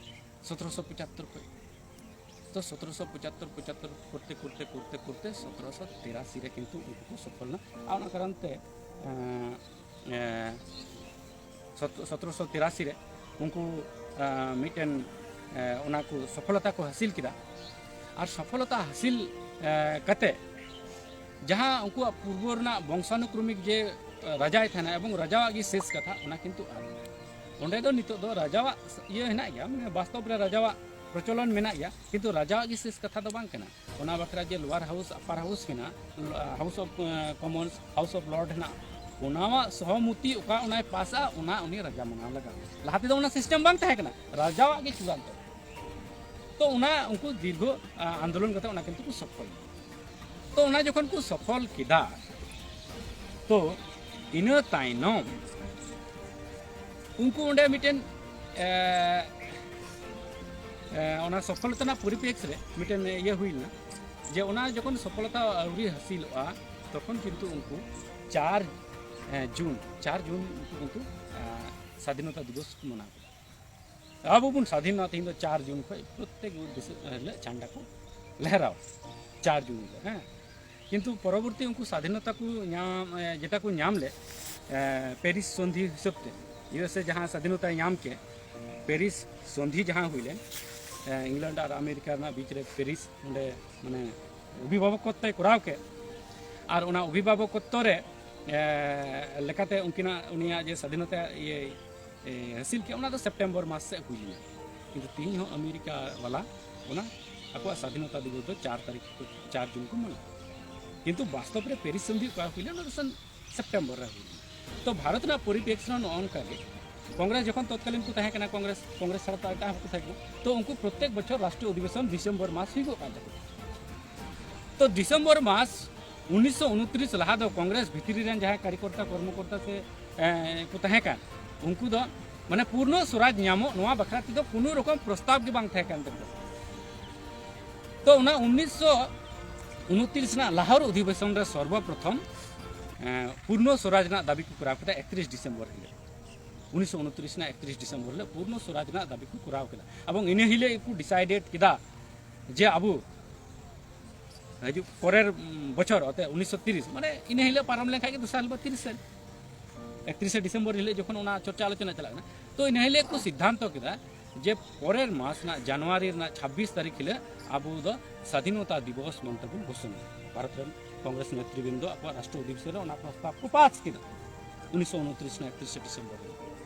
ᱥᱚᱛᱨᱚᱥᱚ ᱯᱚᱸᱪᱟᱛᱛᱳᱨ ᱠᱷᱚᱱ᱾ ᱛᱚ ᱥᱚᱛᱨᱚᱥᱚ ᱯᱚᱸᱪᱟᱛᱛᱳᱨ ᱯᱚᱸᱪᱟᱛᱛᱳᱨ ᱠᱚᱨᱛᱮ ᱠᱚᱨᱛᱮ ᱠᱚᱨᱛᱮ ᱠᱚᱨᱛᱮ ᱥᱚᱛᱨᱚᱥᱚ ᱛᱤᱨᱟᱥᱤ ᱨᱮ ᱠᱤᱱᱛᱩ ᱩᱱᱠᱩ ᱠᱚ ᱥᱚᱯᱷᱚᱞ ᱮᱱᱟ᱾ ᱟᱨ ᱚᱱᱟ ᱠᱟᱨᱚᱱ ᱛᱮ ᱮᱸ, ᱮᱸ, ᱥᱚᱛ- ᱥᱚᱛᱨᱚᱥᱚ ᱛᱤᱨᱟᱥᱤ ᱨᱮ ᱩᱱᱠᱩ ᱮᱸ, ᱢᱤᱫᱴᱮᱱ ᱮᱸ, ᱚᱱᱟ ᱠᱚ ᱥᱚᱯᱷᱚᱞᱚᱛᱟ ᱠᱚ ᱦᱟᱹᱥᱤᱞ ᱠᱮᱫᱟ᱾ ᱟᱨ ᱥᱚᱯᱷᱚᱞᱚᱛᱟ ᱦᱟᱹᱥᱤᱞ ᱮᱸ, ᱠᱟᱛᱮ ᱡᱟᱦᱟᱸ ᱩᱱᱠᱩᱣᱟᱜ ᱯᱩᱨᱵᱚ ᱨᱮᱱᱟᱜ ᱵᱚᱝᱥᱟᱱᱩᱠᱨᱚᱢᱤᱠ ᱡᱮ ᱨᱟᱡᱟᱭ ᱛᱟᱦᱮᱱᱟ ᱮᱵᱚᱝ ᱨᱟᱡᱟᱣᱟᱜ ᱜᱮ ᱥᱮᱥ ᱠᱟᱛᱷᱟ, ᱚᱱᱟ ᱠᱤᱱᱛᱩ ᱟᱫ ᱮᱱᱟ᱾ ᱚᱸᱰᱮ ᱫᱚ ᱱᱤᱛᱚᱜ ᱫᱚ ᱨᱟᱡᱟᱣᱟᱜ ᱤᱭᱟᱹ ᱦᱮᱱᱟᱜ ᱜᱮᱭᱟ, ᱢᱟᱱᱮ ᱵᱟᱥᱛᱚᱵ ᱨᱮ ᱨᱟᱡᱟᱣᱟᱜ ᱯᱨᱚᱪᱚᱞᱚᱱ ᱢᱮᱱᱟᱜ ᱜᱮᱭᱟ, ᱠᱤᱱᱛᱩ ᱨᱟᱡᱟᱣᱟᱜ ᱜᱮ ᱥᱮᱥ ᱠᱟᱛᱷᱟ ᱫᱚ ᱵᱟᱝ ᱠᱟᱱᱟ᱾ ᱚᱱᱟ ᱵᱟᱠᱷᱨᱟ ᱡᱮ ᱞᱳᱣᱟᱨ ᱦᱟᱣᱩᱥ, ᱟᱯᱟᱨ ᱦᱟᱣᱩᱥ ᱢᱮᱱᱟᱜᱼᱟ, house of commons, house of lord ᱦᱮᱱᱟᱜᱼᱟ, ᱚᱱᱟᱣᱟᱜ ᱥᱚᱦᱚᱢᱚᱛᱤ ᱚᱠᱟ ᱚᱱᱟᱭ ᱯᱟᱥᱟ, ᱚᱱᱟ ᱩᱱᱤ ᱨᱟᱡᱟ ᱢᱟᱱᱟᱣ ᱞᱟᱜᱟᱣ᱾ ᱞᱟᱦᱟ ᱛᱮᱫᱚ ᱚᱱᱟ ᱥᱤᱥᱴᱮᱢ ᱵᱟᱝ ᱛᱟᱦᱮᱸ ᱠᱟᱱᱟ, ᱨᱟᱡᱟᱣᱟᱜ ᱜᱮ ᱪᱩᱲᱟᱱᱛᱚ᱾ ᱛᱚ ᱚᱱᱟ ᱩᱱᱠᱩ ᱫᱤᱨᱜᱷᱚ ᱟ, ᱟᱱᱫᱳᱞᱚᱱ ᱠᱟᱛᱮ ᱚᱱᱟ ᱠᱤᱱᱛᱩ ᱠᱚ ᱥᱚᱯᱷᱚᱞ ᱮᱱᱟ᱾ ᱛᱚ ᱚᱱᱟ ᱡᱚᱠᱷᱚᱱ ᱠᱚ ᱥᱚᱯᱷᱚᱞ ᱠᱮᱫᱟ, ᱛᱚ ᱤᱱᱟᱹ ᱛᱟᱭᱱᱚᱢ ᱩᱱᱠᱩ ᱚᱸᱰᱮ ᱢᱤᱫᱴᱮᱱ ᱮ, ᱮ, ᱚᱱᱟ ᱥᱚᱯᱷᱚᱞᱚᱛᱟ ᱨᱮᱱᱟᱜ ᱯᱚᱨᱤᱯᱮᱠᱥ ᱨᱮ ᱢᱤᱫᱴᱮᱱ ᱤᱭᱟᱹ ᱦᱩᱭ ᱞᱮᱱᱟ ᱡᱮ ᱚᱱᱟ ᱡᱚᱠᱷᱚᱱ ᱥᱚᱯᱷᱚᱞᱚᱛᱟ ᱟᱹᱣᱨᱤ ᱦᱟᱹᱥᱤᱞᱚᱜᱼᱟ ᱛᱚᱠᱷᱚᱱ ᱠᱤᱱᱛᱩ ᱩᱱᱠᱩ ᱪᱟᱨ ᱮ, ᱡᱩᱱ, ᱪᱟᱨ ᱡᱩᱱ ᱩᱱᱠᱩ ᱠᱤᱱᱛᱩ ᱮ, ᱥᱟᱫᱷᱤᱱᱚᱛᱟ ᱫᱤᱵᱚᱥ ᱠᱚ ᱢᱟᱱᱟᱣ ᱠᱮᱫᱟ᱾ ᱟᱵᱚ ᱵᱚᱱ ᱥᱟᱫᱷᱤᱱᱚᱜᱼᱟ, ᱛᱮᱦᱮᱧ ᱫᱚ ᱪᱟᱨ ᱡᱩᱱ ᱠᱷᱚᱱ ᱯᱨᱚᱛᱮᱠ ᱫᱤᱥᱚᱢ ᱦᱤᱞᱳᱜ ᱪᱟᱸᱰᱟ ᱠᱚ ᱞᱮᱦᱨᱟᱣᱟ ᱪᱟᱨ ᱡᱩᱱ ᱦᱤᱞᱳᱜ, ᱦᱮᱸ᱾ ᱠᱤᱱᱛᱩ ᱯᱚᱨᱚᱵᱚᱨᱛᱤ ᱩᱱᱠᱩ ᱥᱟᱫᱷᱤᱱᱚᱛᱟ ᱠᱚ ᱧᱟᱢ, ᱮ, ᱡᱮᱴᱟ ᱠᱚ ᱧᱟᱢ ᱞᱮᱫ, ᱮ, ᱯᱮᱨᱤᱥ ᱥᱚᱱᱫᱷᱤ ᱦᱤᱥᱟᱹᱵ ᱛᱮ ᱤᱭᱩ ᱮᱥ ᱮ ᱡᱟᱦᱟᱸ ᱥᱟᱫᱷᱤᱱᱚᱛᱟᱭ ᱧᱟᱢ ᱠᱮᱫ, ᱯᱮᱨᱤᱥ ᱥᱚᱱᱫᱷᱤ ᱡᱟᱦᱟᱸ ᱦᱩᱭ ᱞᱮᱱ, ᱮ, ᱤᱝᱞᱮᱱᱰ ᱟᱨ ᱟᱢᱮᱨᱤᱠᱟ ᱨᱮᱱᱟᱜ ᱵᱤᱪ ᱨᱮ ᱯᱮᱨᱤᱥ ᱚᱸᱰᱮ ᱢᱟᱱᱮ ᱚᱵᱷᱤᱵᱷᱟᱵᱚᱠᱚᱛᱛᱚᱭ ᱠᱚᱨᱟᱣ ᱠᱮᱫ, ᱟᱨ ᱚᱱᱟ ᱚᱵᱷᱤᱵᱷᱟᱵᱚᱠᱚᱛᱛᱚ ᱨᱮ, ᱮ, ᱞᱮᱠᱟᱛᱮ ᱩᱱᱠᱤᱱᱟᱜ, ᱩᱱᱤᱭᱟᱜ ᱡᱮ ᱥᱟᱫᱷᱤᱱᱚᱛᱟ ᱤᱭᱟᱹ ᱮ, ᱦᱟᱹᱥᱤᱞ ᱠᱮᱫ, ᱚᱱᱟ ᱫᱚ ᱥᱮᱯᱴᱮᱢᱵᱚᱨ ᱢᱟᱥ ᱥᱮᱫ ᱦᱩᱭ ᱞᱮᱱᱟ᱾ ᱠᱤᱱᱛᱩ ᱛᱮᱦᱮᱧ ᱦᱚᱸ ᱟᱢᱮᱨᱤᱠᱟ ᱵᱟᱞᱟ ᱚᱱᱟ ᱟᱠᱚᱣᱟᱜ ᱥᱟᱫᱷᱤᱱᱚᱛᱟ ᱫᱤᱵᱚᱥ ᱫᱚ ᱪᱟᱨ ᱛᱟᱹᱨᱤᱠᱷ ᱠᱚ, ᱪᱟᱨ ᱡᱩᱱ ᱠᱚ ᱢᱟᱱᱟᱣᱟ᱾ ᱠᱤᱱᱛᱩ ᱵᱟᱥᱛᱚᱵ ᱨᱮ ᱯᱮᱨᱤᱥ ᱥᱚᱱᱫᱷᱤ ᱚᱠᱟ ᱦᱩᱭ ᱞᱮᱱᱟ, ᱚᱱᱟ ᱫᱚ ᱥᱮᱱ ᱥᱮᱯᱴᱮᱢᱵᱚᱨ ᱨᱮ ᱦᱩᱭ ᱞᱮᱱᱟ᱾ ᱛᱚ ᱵᱷᱟᱨᱚᱛ ᱨᱮᱱᱟᱜ ᱯᱚᱨᱤᱯᱮᱠᱥ ᱦᱚᱸ ᱱᱚᱜᱼᱚ ᱱᱚᱝᱠᱟ ᱜᱮ, ᱠᱚᱝᱜᱨᱮᱥ ᱡᱚᱠᱷᱚᱱ ᱛᱚᱛᱠᱟᱞᱤᱱ ᱠᱚ ᱛᱟᱦᱮᱸ ᱠᱟᱱᱟ, ᱠᱚᱝᱜᱨᱮᱥ, ᱠᱚᱝᱜᱨᱮᱥ ᱪᱷᱟᱲᱟ ᱛᱚ ᱮᱴᱟᱜ ᱦᱚᱸ ᱵᱟᱠᱚ ᱛᱟᱦᱮᱸ ᱠᱟᱱᱟ᱾ ᱛᱚ ᱩᱱᱠᱩ ᱯᱨᱚᱛᱮᱠ ᱵᱚᱪᱷᱚᱨ ᱨᱟᱥᱴᱨᱤᱭᱚ ᱚᱫᱷᱤᱵᱮᱥᱚᱱ ᱰᱤᱥᱮᱢᱵᱚᱨ ᱢᱟᱥ ᱦᱩᱭᱩᱜᱚᱜ ᱠᱟᱱ ᱛᱟᱠᱚᱣᱟ᱾ ᱛᱚ ᱰᱤᱥᱮᱢᱵᱚᱨ ᱢᱟᱥ ᱩᱱᱤᱥᱥᱚ ᱩᱱᱛᱨᱤᱥ ᱞᱟᱦᱟ ᱫᱚ ᱠᱚᱝᱜᱨᱮᱥ ᱵᱷᱤᱛᱨᱤ ᱨᱮᱱ ᱡᱟᱦᱟᱸᱭ ᱠᱟᱨᱤᱠᱚᱨᱛᱟ ᱠᱚᱨᱢᱚᱠᱚᱨᱛᱟ ᱥᱮ, ᱮ, ᱠᱚ ᱛᱟᱦᱮᱸ ᱠᱟᱱ, ᱩᱱᱠᱩ ᱫᱚ ᱢᱟᱱᱮ ᱯᱩᱨᱱᱚ ᱥᱚᱨᱟᱡᱽ ᱧᱟᱢᱚᱜ ᱱᱚᱣᱟ ᱵᱟᱠᱷᱨᱟ ᱛᱮᱫᱚ ᱠᱳᱱᱳ ᱨᱚᱠᱚᱢ ᱯᱨᱚᱥᱛᱟᱵ ᱜᱮ ᱵᱟᱝ ᱛᱟᱦᱮᱸ ᱠᱟᱱ ᱛᱟᱠᱚᱣᱟ᱾ ᱛᱚ ᱚᱱᱟ ᱩᱱᱤᱥᱥᱚ ᱩᱱᱛᱨᱤᱥ ᱨᱮᱱᱟᱜ ᱞᱟᱦᱳᱨ ᱚᱫᱷᱤᱵᱮᱥᱚᱱ ᱨᱮ ᱥᱚᱨᱵᱚᱯᱨᱚᱛᱷᱚᱢ, ᱮ, ᱯᱩᱨᱱᱚ ᱥᱚᱨᱟᱡᱽ ᱨᱮᱱᱟᱜ ᱫᱟᱹᱵᱤ ᱠᱚ ᱠᱚᱨᱟᱣ ᱠᱮᱫᱟ ᱮᱠᱛᱨᱤᱥ ᱰᱤᱥᱮᱢᱵᱚᱨ ᱦᱤᱞᱳᱜ, ᱩᱱᱤᱥᱥᱚ ᱩᱱᱛᱨᱤᱥ ᱨᱮᱱᱟᱜ ᱮᱠᱛᱨᱤᱥ ᱰᱤᱥᱮᱢᱵᱚᱨ ᱦᱤᱞᱳᱜ ᱯᱩᱨᱱᱚ ᱥᱚᱨᱟᱡᱽ ᱨᱮᱱᱟᱜ ᱫᱟᱹᱵᱤ ᱠᱚ ᱠᱚᱨᱟᱣ ᱠᱮᱫᱟ᱾ ᱮᱵᱚᱝ ᱤᱱᱟᱹ ᱦᱤᱞᱳᱜ ᱜᱮᱠᱚ ᱰᱤᱥᱟᱭᱰᱮᱰ ᱠᱮᱫᱟ ᱡᱮ ᱟᱵᱚ ᱦᱤᱡᱩᱜ ᱯᱚᱨᱮᱨ, ᱩᱢ, ᱵᱚᱪᱷᱚᱨ, ᱚᱛᱮ ᱩᱱᱤᱥᱥᱚ ᱛᱤᱨᱤᱥ, ᱢᱟᱱᱮ ᱤᱱᱟᱹ ᱦᱤᱞᱳᱜ ᱯᱟᱨᱚᱢ ᱞᱮᱱᱠᱷᱟᱱ ᱜᱮ ᱫᱚᱥᱟᱨ ᱦᱤᱞᱳᱜ ᱛᱤᱨᱤᱥ ᱥᱮᱫ, ᱮᱠᱛᱨᱤᱥᱮ ᱰᱤᱥᱮᱢᱵᱚᱨ ᱦᱤᱞᱳᱜ ᱡᱚᱠᱷᱚᱱ ᱚᱱᱟ ᱪᱚᱨᱪᱟ ᱟᱞᱳᱪᱚᱱᱟ ᱪᱟᱞᱟᱜ ᱠᱟᱱᱟ, ᱛᱚ ᱤᱱᱟᱹ ᱦᱤᱞᱳᱜ ᱠᱚ ᱥᱤᱫᱽᱫᱷᱟᱱᱛᱚ ᱠᱮᱫᱟ ᱡᱮ ᱯᱚᱨᱮᱨ ᱢᱟᱥ ᱨᱮᱱᱟᱜ ᱡᱟᱱᱩᱣᱟᱨᱤ ᱨᱮᱱᱟᱜ ᱪᱷᱟᱵᱵᱤᱥ ᱛᱟᱹᱨᱤᱠᱷ ᱦᱤᱞᱳᱜ ᱟᱵᱚ ᱫᱚ ᱥᱟᱫᱷᱤᱱᱚᱛᱟ ᱫᱤᱵᱚᱥ ᱢᱮᱱᱛᱮ ᱵᱚᱱ ᱜᱷᱳᱥᱚᱱᱟ᱾ ᱵᱷᱟᱨᱚᱛ ᱨᱮᱱ ᱠᱚᱝᱜᱨᱮᱥ ᱱᱮᱛᱨᱤᱵᱨᱤᱱᱫᱚ ᱟᱠᱚᱣᱟᱜ ᱨᱟᱥᱴᱨᱚ ᱚᱫᱷᱤᱵᱮᱥᱚᱱ ᱨᱮ ᱚᱱᱟ ᱯᱨᱚᱥᱛᱟᱵ ᱠᱚ ᱯᱟᱥ ᱠᱮᱫᱟ ᱩᱱᱤᱥᱥᱚ ᱩᱱᱛᱨᱤᱥ ᱨᱮᱱᱟᱜ ᱮᱠᱛᱨᱤᱥᱮ ᱰᱤᱥᱮᱢᱵᱚᱨ ᱨᱮ᱾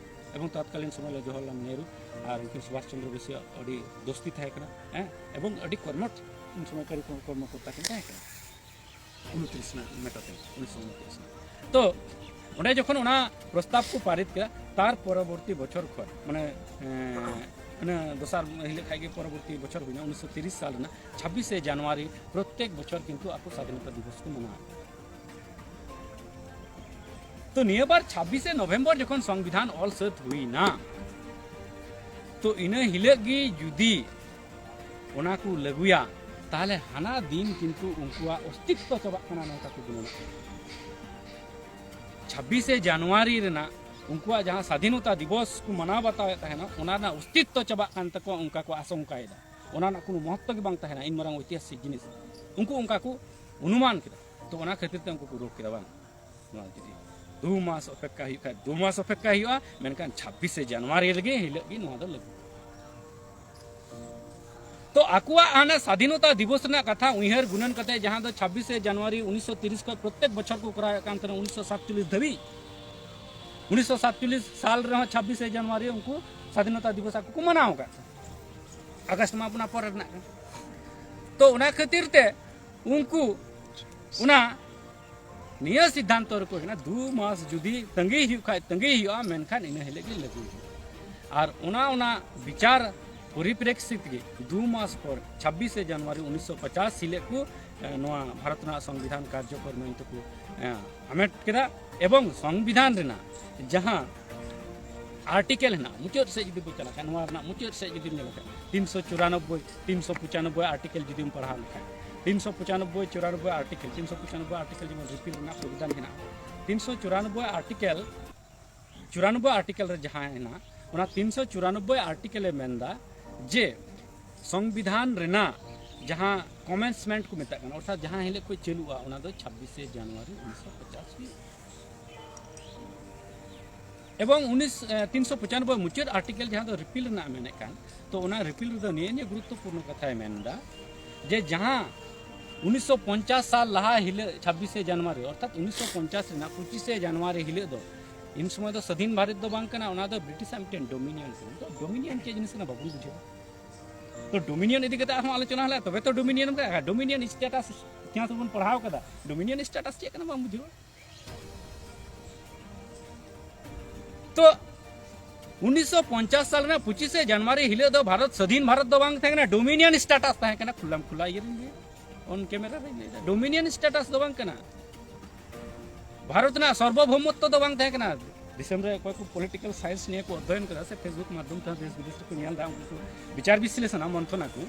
ᱮᱵᱚᱝ ᱛᱚᱛᱠᱟᱞᱤᱱ ᱥᱚᱢᱚᱭ ᱨᱮ ᱡᱚᱣᱟᱦᱚᱨᱞᱟᱞ ᱱᱮᱦᱨᱩ ᱟᱨ ᱩᱱᱠᱤᱱ ᱥᱩᱵᱷᱟᱥ ᱪᱚᱱᱫᱨᱚ ᱵᱚᱥᱩᱣᱟᱜ ᱟᱹᱰᱤ ᱫᱳᱥᱛᱤ ᱛᱟᱦᱮᱸ ᱠᱟᱱᱟ, ᱦᱮᱸ, ᱮᱵᱚᱝ ᱟᱹᱰᱤ ᱠᱚᱨᱢᱚᱴ ᱩᱱ ᱥᱚᱢᱚᱭ ᱠᱟᱹᱨᱤ ᱠᱚ-, ᱠᱚᱨᱢᱚᱠᱚᱨᱛᱟ ᱠᱤᱱ ᱛᱟᱦᱮᱸ ᱠᱟᱱᱟ᱾ ᱩᱱᱛᱨᱤᱥ ᱨᱮᱱᱟᱜ ᱢᱮᱴᱟᱛᱮ, ᱩᱱᱤᱥᱥᱚ ᱩᱱᱛᱨᱤᱥ ᱨᱮᱱᱟᱜ᱾ ᱛᱚ ᱚᱸᱰᱮ ᱡᱚᱠᱷᱚᱱ ᱚᱱᱟ ᱯᱨᱚᱥᱛᱟᱵ ᱠᱚ ᱯᱟᱨᱤᱛ ᱠᱮᱫᱟ, ᱛᱟᱨ ᱯᱚᱨᱚᱵᱚᱨᱛᱤ ᱵᱚᱪᱷᱚᱨ ᱠᱷᱚᱱ, ᱢᱟᱱᱮ, ᱮᱸ, ᱚᱱᱟ ᱫᱚᱥᱟᱨ ᱦᱤᱞᱳᱜ ᱠᱷᱟᱡ ᱜᱮ ᱯᱚᱨᱚᱵᱚᱨᱛᱤ ᱵᱚᱪᱷᱚᱨ ᱦᱩᱭᱱᱟ, ᱩᱱᱤᱥᱥᱚ ᱛᱤᱨᱤᱥ ᱥᱟᱞ ᱨᱮᱱᱟᱜ ᱪᱷᱟᱵᱵᱤᱥᱮ ᱡᱟᱱᱩᱣᱟᱨᱤ ᱯᱨᱚᱛᱮᱠ ᱵᱚᱪᱷᱚᱨ ᱠᱤᱱᱛᱩ ᱟᱠᱚ ᱥᱟᱫᱷᱤᱱᱚᱛᱟ ᱫᱤᱵᱚᱥ ᱠᱚ ᱢᱟᱱᱟᱣᱟ᱾ ᱛᱚ ᱱᱤᱭᱟᱹ ᱵᱟᱨ ᱪᱷᱟᱵᱵᱤᱥᱮ ᱱᱚᱵᱷᱮᱢᱵᱚᱨ ᱡᱚᱠᱷᱚᱱ ᱥᱚᱝᱵᱤᱫᱷᱟᱱ ᱚᱞ ᱥᱟᱹᱛ ᱦᱩᱭᱱᱟ, ᱛᱚ ᱤᱱᱟᱹ ᱦᱤᱞᱳᱜ ᱜᱮ ᱡᱩᱫᱤ ᱚᱱᱟ ᱠᱚ ᱞᱟᱹᱜᱩᱭᱟ, ᱛᱟᱦᱞᱮ ᱦᱟᱱᱟ ᱫᱤᱱ ᱠᱤᱱᱛᱩ ᱩᱱᱠᱩᱣᱟᱜ ᱚᱥᱛᱤᱛᱛᱚ ᱪᱟᱵᱟᱜ ᱠᱟᱱᱟ, ᱱᱚᱝᱠᱟ ᱠᱚ ᱜᱩᱱᱟᱹᱱᱚᱜ ᱠᱟᱱᱟ᱾ ᱪᱷᱟᱵᱵᱤᱥᱮ ᱡᱟᱱᱩᱣᱟᱨᱤ ᱨᱮᱱᱟᱜ ᱩᱱᱠᱩᱣᱟᱜ ᱡᱟᱦᱟᱸ ᱥᱟᱫᱷᱤᱱᱚᱛᱟ ᱫᱤᱵᱚᱥ ᱠᱚ ᱢᱟᱱᱟᱣ ᱵᱟᱛᱟᱣᱮᱫ ᱛᱟᱦᱮᱱᱟ, ᱚᱱᱟ ᱨᱮᱱᱟᱜ ᱚᱥᱛᱤᱛᱛᱚ ᱪᱟᱵᱟᱜ ᱠᱟᱱ ᱛᱟᱠᱚᱣᱟ, ᱚᱱᱠᱟ ᱠᱚ ᱟᱥᱚᱝᱠᱟᱭᱮᱫᱟ᱾ ᱚᱱᱟ ᱨᱮᱱᱟᱜ ᱠᱳᱱᱳ ᱢᱚᱦᱚᱛᱛᱚ ᱜᱮ ᱵᱟᱝ ᱛᱟᱦᱮᱱᱟ, ᱤᱱ ᱢᱟᱨᱟᱝ ᱳᱭᱛᱤᱦᱟᱥᱤᱠ ᱡᱤᱱᱤᱥ᱾ ᱩᱱᱠᱩ ᱚᱱᱠᱟ ᱠᱚ ᱚᱱᱩᱢᱟᱱ ᱠᱮᱫᱟ᱾ ᱛᱚ ᱚᱱᱟ ᱠᱷᱟᱹᱛᱤᱨ ᱛᱮ ᱩᱱᱠᱩ ᱠᱚ ᱨᱳᱠ ᱠᱮᱫᱟ, ᱵᱟᱝ, ᱱᱚᱣᱟ ᱡᱩᱫᱤ ᱫᱩ ᱢᱟᱥ ᱚᱯᱮᱠᱠᱷᱟ ᱦᱩᱭᱩᱜ ᱠᱷᱟᱡ, ᱫᱩ ᱢᱟᱥ ᱚᱯᱮᱠᱠᱷᱟ ᱦᱩᱭᱩᱜᱼᱟ, ᱢᱮᱱᱠᱷᱟᱱ ᱪᱷᱟᱵᱵᱤᱥᱮ ᱡᱟᱱᱩᱣᱟᱨᱤ ᱨᱮᱜᱮ ᱦᱤᱞᱳᱜ ᱜᱮ ᱱᱚᱣᱟ ᱫᱚ ᱞᱟᱹᱜᱩ᱾ ᱛᱚ ᱟᱠᱚᱣᱟᱜ ᱦᱟᱱᱟ ᱥᱟᱫᱷᱤᱱᱚᱛᱟ ᱫᱤᱵᱚᱥ ᱨᱮᱱᱟᱜ ᱠᱟᱛᱷᱟ ᱩᱭᱦᱟᱹᱨ ᱜᱩᱱᱟᱹᱱ ᱠᱟᱛᱮ, ᱡᱟᱦᱟᱸ ᱫᱚ ᱪᱷᱟᱵᱵᱤᱥᱮ ᱡᱟᱱᱩᱣᱟᱨᱤ ᱩᱱᱤᱥᱥᱚ ᱛᱤᱨᱤᱥ ᱠᱷᱚᱱ ᱯᱨᱚᱛᱮᱠ ᱵᱚᱪᱷᱚᱨ ᱠᱚ ᱠᱚᱨᱟᱣᱮᱫ ᱠᱟᱱ ᱛᱟᱦᱮᱱᱟ, ᱩᱱᱤᱥᱥᱚ ᱥᱟᱛᱪᱚᱞᱞᱤᱥ ᱫᱷᱟᱹᱵᱤᱡ᱾ ᱩᱱᱤᱥᱥᱚ ᱥᱟᱛᱪᱚᱞᱞᱤᱥ ᱥᱟᱞ ᱨᱮᱦᱚᱸ ᱪᱷᱟᱵᱵᱤᱥᱮ ᱡᱟᱱᱩᱣᱟᱨᱤ ᱩᱱᱠᱩ ᱥᱟᱫᱷᱤᱱᱚᱛᱟ ᱫᱤᱵᱚᱥ ᱟᱠᱚ ᱠᱚ ᱢᱟᱱᱟᱣ ᱟᱠᱟᱫ᱾ ᱟᱜᱚᱥᱴ ᱢᱟ ᱚᱱᱟ ᱯᱚᱨᱮ ᱨᱮᱱᱟᱜ ᱠᱟᱱᱟ᱾ ᱛᱚ ᱚᱱᱟ ᱠᱷᱟᱹᱛᱤᱨ ᱛᱮ ᱩᱱᱠᱩ ᱚᱱᱟ ᱱᱤᱭᱟᱹ ᱥᱤᱫᱽᱫᱷᱟᱱᱛᱚ ᱨᱮᱠᱚ ᱦᱮᱡ ᱮᱱᱟ, ᱫᱩ ᱢᱟᱥ ᱡᱩᱫᱤ ᱛᱟᱺᱜᱤ ᱦᱩᱭᱩᱜ ᱠᱷᱟᱡ ᱛᱟᱺᱜᱤ ᱦᱩᱭᱩᱜᱼᱟ, ᱢᱮᱱᱠᱷᱟᱱ ᱤᱱᱟᱹ ᱦᱤᱞᱳᱜ ᱜᱮ ᱞᱟᱹᱜᱩ ᱦᱩᱭᱩᱜᱼᱟ᱾ ᱟᱨ ᱚᱱᱟ, ᱚᱱᱟ ᱵᱤᱪᱟᱨ ᱯᱚᱨᱤᱯᱨᱮᱠᱥᱤᱛ ᱜᱮ ᱫᱩ ᱢᱟᱥ ᱯᱚᱨ ᱪᱷᱟᱵᱵᱤᱥᱮ ᱡᱟᱱᱩᱣᱟᱨᱤ ᱩᱱᱤᱥᱥᱚ ᱯᱚᱪᱟᱥ ᱦᱤᱞᱳᱜ ᱠᱚ, ᱮ, ᱱᱚᱣᱟ ᱵᱷᱟᱨᱚᱛ ᱨᱮᱱᱟᱜ ᱥᱚᱝᱵᱤᱫᱷᱟᱱ ᱠᱟᱨᱡᱚᱠᱚᱨ ᱢᱮᱱᱛᱮ ᱠᱚ, ᱮ, ᱦᱟᱢᱮᱴ ᱠᱮᱫᱟ᱾ ᱮᱵᱚᱝ ᱥᱚᱝᱵᱤᱫᱷᱟᱱ ᱨᱮᱱᱟᱜ ᱡᱟᱦᱟᱸ ᱟᱨᱴᱤᱠᱮᱞ ᱦᱮᱱᱟᱜᱼᱟ, ᱢᱩᱪᱟᱹᱫ ᱥᱮᱫ ᱡᱩᱫᱤ ᱵᱚ ᱪᱟᱞᱟᱜ ᱠᱷᱟᱱ, ᱱᱚᱣᱟ ᱨᱮᱱᱟᱜ ᱢᱩᱪᱟᱹᱫ ᱥᱮᱫ ᱡᱩᱫᱤᱢ ᱧᱮᱞ ᱠᱷᱟᱱ, ᱛᱤᱱᱥᱚ ᱪᱩᱨᱟᱱᱚᱵᱵᱳᱭ, ᱛᱤᱱᱥᱚ ᱯᱚᱪᱟᱱᱚᱵᱵᱳᱭ ᱟᱨᱴᱤᱠᱮᱞ ᱡᱩᱫᱤᱢ ᱯᱟᱲᱦᱟᱣ ᱞᱮᱠᱷᱟᱱ, ᱛᱤᱱᱥᱚ ᱯᱚᱪᱟᱱᱚᱵᱵᱳᱭ, ᱪᱩᱨᱟᱱᱚᱵᱵᱳᱭ ᱟᱨᱴᱤᱠᱮᱞ, ᱛᱤᱱᱥᱚ ᱯᱚᱪᱟᱱᱚᱵᱵᱳᱭ ᱟᱨᱴᱤᱠᱮᱞ ᱡᱮᱢᱚᱱ ᱨᱤᱯᱤᱞ ᱨᱮᱱᱟᱜ ᱯᱨᱚᱵᱤᱫᱷᱟᱱ ᱦᱮᱱᱟᱜᱼᱟ, ᱛᱤᱱᱥᱚ ᱪᱩᱨᱟᱱᱚᱵᱵᱳᱭ ᱟᱨᱴᱤᱠᱮᱞ, ᱪᱩᱨᱟᱱᱚᱵᱵᱳᱭ ᱟᱨᱴᱤᱠᱮᱞ ᱨᱮ ᱡᱟᱦᱟᱸ ᱦᱮᱱᱟᱜᱼᱟ, ᱚᱱᱟ ᱛᱤᱱᱥᱚ ᱪᱩᱨᱟᱱᱚᱵᱵᱳᱭ ᱟᱨᱴᱤᱠᱮᱞ ᱮ ᱢᱮᱱᱫᱟ ᱡᱮ ᱥᱚᱝᱵᱤᱫᱷᱟᱱ ᱨᱮᱱᱟᱜ ᱡᱟᱦᱟᱸ ᱠᱚᱢᱮᱱᱥᱢᱮᱱᱴ ᱠᱚ ᱢᱮᱛᱟᱜ ᱠᱟᱱᱟ, ᱚᱨᱛᱷᱟᱛ ᱡᱟᱦᱟᱸ ᱦᱤᱞᱳᱜ ᱠᱷᱚᱱ ᱪᱟᱹᱞᱩᱜᱼᱟ, ᱚᱱᱟ ᱫᱚ ᱪᱷᱟᱵᱵᱤᱥᱮ ᱡᱟᱱᱩᱣᱟᱨᱤ ᱩᱱᱤᱥᱥᱚ ᱯᱚᱪᱟᱥ ᱦᱩᱭᱩᱜᱼᱟ᱾ ᱮᱵᱚᱝ ᱩᱱᱤᱥ, ᱮ, ᱛᱤᱱᱥᱚ ᱯᱚᱪᱟᱱᱚᱵᱵᱳᱭ ᱢᱩᱪᱟᱹᱫ ᱟᱨᱴᱤᱠᱮᱞ ᱡᱟᱦᱟᱸ ᱫᱚ ᱨᱤᱯᱤᱞ ᱨᱮᱱᱟᱜ ᱢᱮᱱᱮᱫ ᱠᱟᱱ, ᱛᱚ ᱚᱱᱟ ᱨᱤᱯᱤᱞ ᱨᱮᱫᱚ ᱱᱤᱭᱟᱹ ᱱᱤᱭᱟᱹ ᱜᱩᱨᱩᱛᱛᱚᱯᱩᱨᱱᱚ ᱠᱟᱛᱷᱟᱭ ᱢᱮᱱᱫᱟ ᱡᱮ ᱡᱟᱦᱟᱸ ᱩᱱᱤᱥᱥᱚ ᱯᱚᱧᱪᱟᱥ ᱥᱟᱞ ᱞᱟᱦᱟ ᱦᱤᱞᱳᱜ ᱪᱷᱟᱵᱵᱤᱥᱮ ᱡᱟᱱᱩᱣᱟᱨᱤ, ᱚᱨᱛᱷᱟᱛ ᱩᱱᱤᱥᱥᱚ ᱯᱚᱧᱪᱟᱥ ᱨᱮᱱᱟᱜ ᱯᱚᱸᱪᱤᱥᱮ ᱡᱟᱱᱩᱣᱟᱨᱤ ᱦᱤᱞᱳᱜ ᱫᱚ ᱤᱱ ᱥᱚᱢᱚᱭ ᱫᱚ ᱥᱟᱹᱫᱷᱤᱱ ᱵᱷᱟᱨᱚᱛ ᱫᱚ ᱵᱟᱝ ᱠᱟᱱᱟ, ᱚᱱᱟ ᱫᱚ ᱵᱨᱤᱴᱤᱥᱟᱜ ᱢᱤᱫᱴᱮᱱ ᱰᱳᱢᱤᱱᱤᱭᱚᱱ ᱠᱟᱱᱟ᱾ ᱛᱚ ᱰᱳᱢᱤᱱᱤᱭᱚᱱ ᱪᱮᱫ ᱡᱤᱱᱤᱥ ᱠᱟᱱᱟ ᱵᱟᱵᱚᱱ ᱵᱩᱡᱷᱟᱹᱣᱟ᱾ ᱛᱚ ᱰᱳᱢᱤᱱᱤᱭᱚᱱ ᱤᱫᱤ ᱠᱟᱛᱮ ᱟᱨᱦᱚᱸ ᱟᱞᱳᱪᱚᱱᱟ ᱦᱩᱭᱩᱜᱼᱟ, ᱛᱚᱵᱮ ᱛᱚ ᱰᱳᱢᱤᱱᱤᱭᱚᱱ ᱮᱢ ᱠᱟᱜᱼᱟ᱾ ᱰᱳᱢᱤᱱᱤᱭᱚᱱ ᱥᱴᱮᱴᱟᱥ ᱤᱛᱤᱦᱟᱥ ᱵᱚᱱ ᱯᱟᱲᱦᱟᱣ ᱠᱟᱫᱟ, ᱰᱳᱢᱤᱱᱤᱭᱚᱱ ᱥᱴᱮᱴᱟᱥ ᱪᱮᱫ ᱠᱟᱱᱟ ᱵᱟᱢ ᱵᱩᱡᱷᱟᱹᱣᱟ᱾ ᱛᱚ ᱩᱱᱤᱥᱥᱚ ᱯᱚᱧᱪᱟᱥ ᱥᱟᱞ ᱨᱮᱱᱟᱜ ᱯᱚᱸᱪᱤᱥᱮ ᱡᱟᱱᱩᱣᱟᱨᱤ ᱦᱤᱞᱳᱜ ᱫᱚ ᱵᱷᱟᱨᱚᱛ ᱥᱟᱹᱫᱷᱤᱱ ᱵᱷᱟᱨᱚᱛ ᱫᱚ ᱵᱟᱝ ᱛᱟᱦᱮᱸ ᱠᱟᱱᱟ, ᱰᱳᱢᱤᱱᱤᱭᱚᱱ ᱥᱴᱮᱴᱟᱥ ᱛᱟᱦᱮᱸ ᱠᱟᱱᱟ᱾ ᱠᱷᱩᱞᱟᱢ ᱠᱷᱩᱞᱟ ᱤᱭᱟᱹ ᱨᱮᱧ ᱞᱟᱹᱭᱟ, ᱚᱱ ᱠᱮᱢᱮᱨᱟ ᱨᱮᱧ ᱞᱟᱹᱭᱫᱟ, ᱰᱳᱢᱤᱱᱤᱭᱚᱱ ᱥᱴᱮᱴᱟᱥ ᱫᱚ ᱵᱟᱝ ᱠᱟᱱᱟ᱾ ᱵᱷᱟᱨᱚᱛ ᱨᱮᱱᱟᱜ ᱥᱟᱨᱵᱚᱵᱷᱳᱣᱢᱚᱛᱛᱚ ᱫᱚ ᱵᱟᱝ ᱛᱟᱦᱮᱸ ᱠᱟᱱᱟ᱾ ᱫᱤᱥᱚᱢ ᱨᱮ ᱚᱠᱚᱭ ᱠᱚ ᱯᱚᱞᱤᱴᱤᱠᱟᱞ ᱥᱟᱭᱮᱱᱥ ᱱᱤᱭᱮ ᱠᱚ ᱚᱫᱽᱫᱷᱚᱭᱚᱱ ᱠᱟᱫᱟ ᱥᱮ ᱯᱷᱮᱥᱵᱩᱠ ᱢᱟᱫᱽᱫᱷᱚᱢ ᱛᱮᱦᱚᱸ ᱫᱮᱥ ᱵᱤᱫᱮᱥ ᱨᱮᱠᱚ ᱧᱮᱞ ᱮᱫᱟ, ᱩᱱᱠᱩ ᱠᱚ ᱵᱤᱪᱟᱨ ᱵᱤᱥᱞᱮᱥᱚᱱᱟ, ᱢᱚᱱᱛᱷᱚᱱᱟ ᱠᱚ,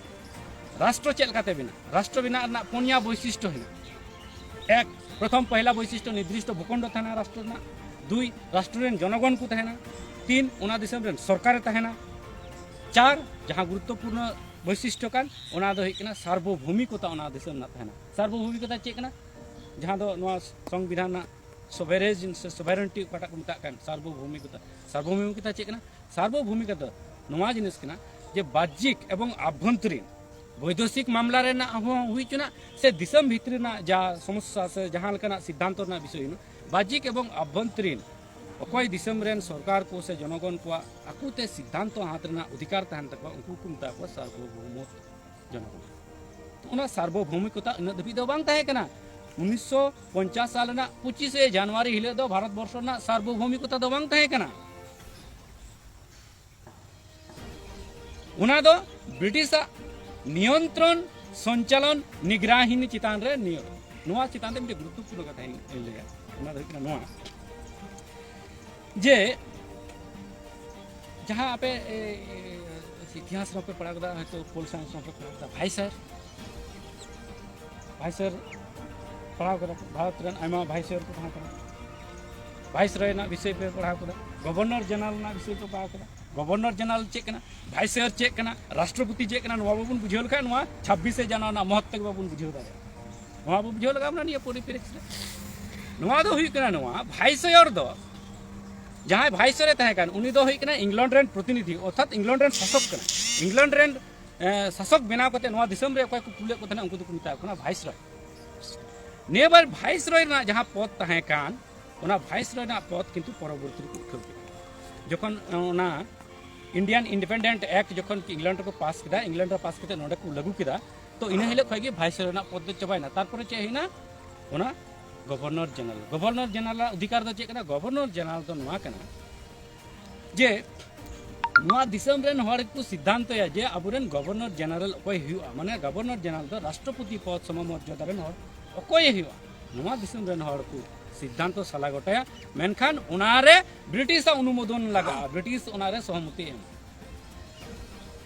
ᱨᱟᱥᱴᱨᱚ ᱪᱮᱫ ᱞᱮᱠᱟᱛᱮ ᱵᱮᱱᱟᱜ? ᱨᱟᱥᱴᱨᱚ ᱵᱮᱱᱟᱜ ᱨᱮᱱᱟᱜ ᱯᱩᱱᱭᱟ ᱵᱳᱭᱥᱤᱥᱴᱚ ᱦᱮᱱᱟᱜᱼᱟ᱾ ᱮᱠ, ᱯᱨᱚᱛᱷᱚᱢ ᱯᱚᱭᱞᱟ ᱵᱳᱭᱥᱤᱥᱴᱚ ᱱᱤᱨᱫᱤᱥᱴᱚ ᱵᱷᱩᱠᱷᱚᱸᱰ ᱛᱟᱦᱮᱱᱟ ᱨᱟᱥᱴᱨᱚ ᱨᱮᱱᱟᱜ᱾ ᱫᱩᱭ, ᱨᱟᱥᱴᱨᱚ ᱨᱮᱱ ᱡᱚᱱᱚᱜᱚᱱ ᱠᱚ ᱛᱟᱦᱮᱱᱟ᱾ ᱛᱤᱱ, ᱚᱱᱟ ᱫᱤᱥᱚᱢ ᱨᱮᱱ ᱥᱚᱨᱠᱟᱨᱮ ᱛᱟᱦᱮᱱᱟ᱾ ᱪᱟᱨ, ᱡᱟᱦᱟᱸ ᱜᱩᱨᱩᱛᱛᱚᱯᱩᱨᱱᱚ ᱵᱳᱭᱥᱤᱥᱴᱚ ᱠᱟᱱ, ᱚᱱᱟ ᱫᱚ ᱦᱩᱭᱩᱜ ᱠᱟᱱᱟ ᱥᱟᱨᱵᱚᱵᱷᱳᱣᱢᱤᱠᱚᱛᱟ, ᱚᱱᱟ ᱫᱤᱥᱚᱢ ᱨᱮᱱᱟᱜ ᱛᱟᱦᱮᱱᱟ᱾ ᱥᱟᱨᱵᱚᱵᱷᱳᱣᱢᱤᱠᱚᱛᱟ ᱪᱮᱫ ᱠᱟᱱᱟ? ᱡᱟᱦᱟᱸ ᱫᱚ ᱱᱚᱣᱟ ᱥᱚᱝᱵᱤᱫᱷᱟᱱ ᱨᱮᱱᱟᱜ ᱥᱚᱵᱷᱮᱨᱮᱡᱽ ᱥᱮ ᱥᱚᱵᱷᱮᱨᱮᱱᱴᱤ ᱚᱠᱟᱴᱟᱜ ᱠᱚ ᱢᱮᱛᱟᱜ ᱠᱟᱱ, ᱥᱟᱨᱵᱚᱵᱷᱳᱣᱢᱤᱠᱚᱛᱟ᱾ ᱥᱟᱨᱵᱚᱵᱷᱳᱣᱢᱤᱠᱚᱛᱟ ᱪᱮᱫ ᱠᱟᱱᱟ? ᱥᱟᱨᱵᱚᱵᱷᱳᱣᱢᱤᱠᱚᱛᱟ ᱫᱚ ᱱᱚᱣᱟ ᱡᱤᱱᱤᱥ ᱠᱟᱱᱟ ᱡᱮ ᱵᱟᱦᱡᱤᱠ ᱮᱵᱚᱝ ᱟᱵᱷᱚᱱᱛᱨᱤᱱ ᱵᱳᱭᱫᱮᱥᱤᱠ ᱢᱟᱢᱞᱟ ᱨᱮᱱᱟᱜ ᱦᱚᱸ ᱦᱩᱭ ᱦᱚᱪᱚᱱᱟᱜ ᱥᱮ ᱫᱤᱥᱚᱢ ᱵᱷᱤᱛᱨᱤ ᱨᱮᱱᱟᱜ ᱡᱟ ᱥᱚᱢᱚᱥᱥᱟ ᱥᱮ ᱡᱟᱦᱟᱸ ᱞᱮᱠᱟᱱᱟᱜ ᱥᱤᱫᱽᱫᱷᱟᱱᱛᱚ ᱨᱮᱱᱟᱜ ᱵᱤᱥᱚᱭ ᱦᱩᱭᱩᱜ, ᱵᱟᱦᱡᱤᱠ ᱮᱵᱚᱝ ᱟᱵᱷᱚᱱᱛᱨᱤᱱ ᱚᱠᱚᱭ ᱫᱤᱥᱚᱢ ᱨᱮᱱ ᱥᱚᱨᱠᱟᱨ ᱠᱚ ᱥᱮ ᱡᱚᱱᱚᱜᱚᱱ ᱠᱚᱣᱟᱜ ᱟᱠᱚᱛᱮ ᱥᱤᱫᱽᱫᱷᱟᱱᱛᱚ ᱦᱟᱛ ᱨᱮᱱᱟᱜ ᱚᱫᱷᱤᱠᱟᱨ ᱛᱟᱦᱮᱱ ᱛᱟᱠᱚᱣᱟ, ᱩᱱᱠᱩ ᱠᱚ ᱢᱮᱛᱟ ᱠᱚᱣᱟ ᱥᱟᱨᱵᱚᱵᱷᱳᱣᱢᱚᱛ ᱡᱚᱱᱚᱜᱚᱱ᱾ ᱛᱚ ᱚᱱᱟ ᱥᱟᱨᱵᱚᱵᱷᱳᱣᱢᱤᱠᱚᱛᱟ ᱩᱱᱟᱹᱜ ᱫᱷᱟᱹᱵᱤᱡ ᱫᱚ ᱵᱟᱝ ᱛᱟᱦᱮᱸ ᱠᱟᱱᱟ᱾ ᱩᱱᱤᱥᱥᱚ ᱯᱚᱧᱪᱟᱥ ᱥᱟᱞ ᱨᱮᱱᱟᱜ ᱯᱚᱸᱪᱤᱥᱮ ᱡᱟᱱᱩᱣᱟᱨᱤ ᱦᱤᱞᱳᱜ ᱫᱚ ᱵᱷᱟᱨᱚᱛ ᱵᱚᱨᱥᱚ ᱨᱮᱱᱟᱜ ᱥᱟᱨᱵᱚᱵᱷᱳᱣᱢᱤᱠᱚᱛᱟ ᱫᱚ ᱵᱟᱝ ᱛᱟᱦᱮᱸ ᱠᱟᱱᱟ᱾ ᱚᱱᱟ ᱫᱚ ᱵᱨᱤᱴᱤᱥᱟᱜ ᱱᱤᱭᱚᱱᱛᱨᱚᱱ, ᱥᱚᱧᱪᱟᱞᱚᱱ, ᱱᱤᱜᱽᱨᱟᱦᱤᱱᱤ ᱪᱮᱛᱟᱱ ᱨᱮ ᱱᱤᱭᱚᱱᱛᱨᱚᱱ᱾ ᱱᱚᱣᱟ ᱪᱮᱛᱟᱱ ᱨᱮ ᱢᱤᱫᱴᱮᱱ ᱜᱩᱨᱩᱛᱛᱚᱯᱩᱨᱱᱚ ᱠᱟᱛᱷᱟᱧ ᱞᱟᱹᱭᱟ, ᱚᱱᱟ ᱫᱚ ᱦᱩᱭᱩᱜ ᱠᱟᱱᱟ ᱱᱚᱣᱟ ᱡᱮ ᱡᱟᱦᱟᱸ ᱟᱯᱮ, ᱮ, ᱮ, ᱤᱛᱤᱦᱟᱥ ᱨᱮᱦᱚᱸ ᱯᱮ ᱯᱟᱲᱦᱟᱣ ᱠᱟᱫᱟ, ᱦᱚᱭᱛᱳ ᱯᱳᱞ ᱥᱟᱭᱮᱱᱥ ᱨᱮᱦᱚᱸ ᱯᱮ ᱯᱟᱲᱦᱟᱣ ᱠᱟᱫᱟ, ᱵᱷᱟᱭᱥᱚᱭ, ᱵᱷᱟᱭᱥᱚᱭ ᱯᱟᱲᱦᱟᱣ ᱠᱟᱫᱟ ᱯᱮ, ᱵᱷᱟᱨᱚᱛ ᱨᱮᱱ ᱟᱭᱢᱟ ᱵᱷᱟᱭᱥᱚᱭ ᱠᱚ ᱛᱟᱦᱮᱸ ᱠᱟᱱᱟ, ᱵᱷᱟᱭᱥᱚᱭ ᱨᱮᱱᱟᱜ ᱵᱤᱥᱚᱭ ᱯᱮ ᱯᱟᱲᱦᱟᱣ ᱠᱟᱫᱟ, ᱜᱚᱵᱷᱚᱨᱱᱚᱨ ᱡᱮᱱᱟᱨᱟᱞ ᱨᱮᱱᱟᱜ ᱵᱤᱥᱚᱭ ᱯᱮ ᱯᱟᱲᱦᱟᱣ ᱠᱟᱫᱟ᱾ ᱜᱚᱵᱷᱚᱨᱱᱚᱨ ᱡᱮᱱᱟᱨᱟᱞ ᱪᱮᱫ ᱠᱟᱱᱟ, ᱵᱷᱟᱭᱥᱚᱭ ᱪᱮᱫ ᱠᱟᱱᱟ, ᱨᱟᱥᱴᱨᱚᱯᱚᱛᱤ ᱪᱮᱫ ᱠᱟᱱᱟ, ᱱᱚᱣᱟ ᱵᱟᱵᱚᱱ ᱵᱩᱡᱷᱟᱹᱣ ᱞᱮᱠᱷᱟᱱ ᱱᱚᱣᱟ ᱪᱷᱟᱵᱵᱤᱥᱮ ᱡᱟᱱᱩᱣᱟᱨᱤ ᱨᱮᱱᱟᱜ ᱢᱚᱦᱚᱛ ᱛᱮᱜᱮ ᱵᱟᱵᱚᱱ ᱵᱩᱡᱷᱟᱹᱣ ᱫᱟᱲᱮᱭᱟᱜᱼᱟ᱾ ᱱᱚᱣᱟ ᱵᱚ ᱵᱩᱡᱷᱟᱹᱣ ᱞᱟᱜᱟᱣ ᱵᱚᱱᱟ ᱱᱤᱭᱟᱹ ᱯᱚᱨᱤᱯᱨᱮᱠᱷᱤ ᱨᱮ᱾ ᱱᱚᱣᱟ ᱫᱚ ᱦᱩᱭᱩᱜ ᱠᱟᱱᱟ, ᱱᱚᱣᱟ ᱵᱷᱟᱭᱥᱚᱭᱚᱨ ᱫᱚ, ᱡᱟᱦᱟᱸᱭ ᱵᱷᱟᱭᱥᱚᱭ ᱨᱮ ᱛᱟᱦᱮᱸ ᱠᱟᱱ, ᱩᱱᱤ ᱫᱚ ᱦᱩᱭᱩᱜ ᱠᱟᱱᱟ ᱤᱝᱞᱚᱱᱰ ᱨᱮᱱ ᱯᱨᱚᱛᱤᱱᱤᱫᱷᱤ, ᱚᱨᱛᱷᱟᱛ ᱤᱝᱞᱚᱱᱰ ᱨᱮᱱ ᱥᱟᱥᱚᱠ ᱠᱟᱱᱟ᱾ ᱤᱝᱞᱚᱱᱰ ᱨᱮᱱ, ᱮ, ᱥᱟᱥᱚᱠ ᱵᱮᱱᱟᱣ ᱠᱟᱛᱮ ᱱᱚᱣᱟ ᱫᱤᱥᱚᱢ ᱨᱮ ᱚᱠᱚᱭ ᱠᱚ ᱠᱩᱞᱮᱫ ᱠᱚ ᱛᱟᱦᱮᱱᱟ, ᱩᱱᱠᱩ ᱫᱚᱠᱚ ᱢᱮᱛᱟ ᱠᱚ ᱠᱟᱱᱟ ᱵᱷᱟᱭᱥᱨᱚᱭ᱾ ᱱᱤᱭᱟᱹ ᱵᱟᱨ ᱵᱷᱟᱭᱥᱨᱚᱭ ᱨᱮᱱᱟᱜ ᱡᱟᱦᱟᱸ ᱯᱚᱫᱽ ᱛᱟᱦᱮᱸ ᱠᱟᱱ, ᱚᱱᱟ ᱵᱷᱟᱭᱥᱨᱚᱭ ᱨᱮᱱᱟᱜ ᱯᱚᱫᱽ ᱠᱤᱱᱛᱩ ᱯᱚᱨᱚᱵᱚᱨᱛᱤ ᱨᱮᱠᱚ ᱩᱴᱷᱟᱹᱣ ᱠᱮᱫᱟ᱾ ᱡᱚᱠᱷᱚᱱ, ᱮ, ᱚᱱᱟ ᱤᱱᱰᱤᱭᱟᱱ ᱤᱱᱰᱤᱯᱮᱱᱰᱮᱱᱴ ᱮᱠᱴ ᱡᱚᱠᱷᱚᱱ ᱤᱝᱞᱚᱱᱰ ᱨᱮᱠᱚ ᱯᱟᱥ ᱠᱮᱫᱟ, ᱤᱝᱞᱚᱱᱰ ᱨᱮ ᱯᱟᱥ ᱠᱟᱛᱮ ᱱᱚᱰᱮ ᱠᱚ ᱞᱟᱹᱜᱩ ᱠᱮᱫᱟ, ᱛᱚ ᱤᱱᱟᱹ ᱦᱤᱞᱳᱜ ᱠᱷᱚᱱ ᱜᱮ ᱵᱷᱟᱭᱥᱨᱚᱭ ᱨᱮᱱᱟᱜ ᱯᱚᱫᱽ ᱫᱚ ᱪᱟᱵᱟᱭᱮᱱᱟ᱾ ᱛᱟᱨᱯᱚᱨᱮ ᱪᱮᱫ ᱦᱩᱭᱱᱟ? ᱚᱱᱟ ᱜᱚᱵᱷᱚᱨᱱᱚᱨ ᱡᱮᱱᱟᱨᱟᱞ᱾ ᱜᱚᱵᱷᱚᱨᱱᱚᱨ ᱡᱮᱱᱟᱨᱟᱞᱟᱜ ᱚᱫᱷᱤᱠᱟᱨ ᱫᱚ ᱪᱮᱫ ᱠᱟᱱᱟ? ᱜᱚᱵᱷᱚᱨᱱᱚᱨ ᱡᱮᱱᱟᱨᱟᱞ ᱫᱚ ᱱᱚᱣᱟ ᱠᱟᱱᱟ ᱡᱮ ᱱᱚᱣᱟ ᱫᱤᱥᱚᱢ ᱨᱮᱱ ᱦᱚᱲ ᱜᱮᱠᱚ ᱥᱤᱫᱽᱫᱷᱟᱱᱛᱚᱭᱟ ᱡᱮ ᱟᱵᱚᱨᱮᱱ ᱜᱚᱵᱷᱚᱨᱱᱚᱨ ᱡᱮᱱᱟᱨᱟᱞ ᱚᱠᱚᱭ ᱦᱩᱭᱩᱜᱼᱟ, ᱢᱟᱱᱮ ᱜᱚᱵᱷᱚᱨᱱᱚᱨ ᱡᱮᱱᱟᱨᱟᱞ ᱫᱚ ᱨᱟᱥᱴᱨᱚᱯᱚᱛᱤ ᱯᱚᱫᱽ ᱥᱚᱢᱚᱢᱚᱨᱡᱚᱫᱟ ᱨᱮᱱ ᱦᱚᱲ ᱚᱠᱚᱭᱮ ᱦᱩᱭᱩᱜᱼᱟ, ᱱᱚᱣᱟ ᱫᱤᱥᱚᱢ ᱨᱮᱱ ᱦᱚᱲ ᱠᱚ ᱥᱤᱫᱽᱫᱷᱟᱱᱛᱚ ᱥᱟᱞᱟ ᱜᱚᱴᱟᱭᱟ᱾ ᱢᱮᱱᱠᱷᱟᱱ ᱚᱱᱟᱨᱮ ᱵᱨᱤᱴᱤᱥᱟᱜ ᱚᱱᱩᱢᱳᱫᱚᱱ ᱞᱟᱜᱟᱜᱼᱟ, ᱵᱨᱤᱴᱤᱥ ᱚᱱᱟᱨᱮ ᱥᱚᱦᱚᱢᱚᱛᱤ ᱮᱢ᱾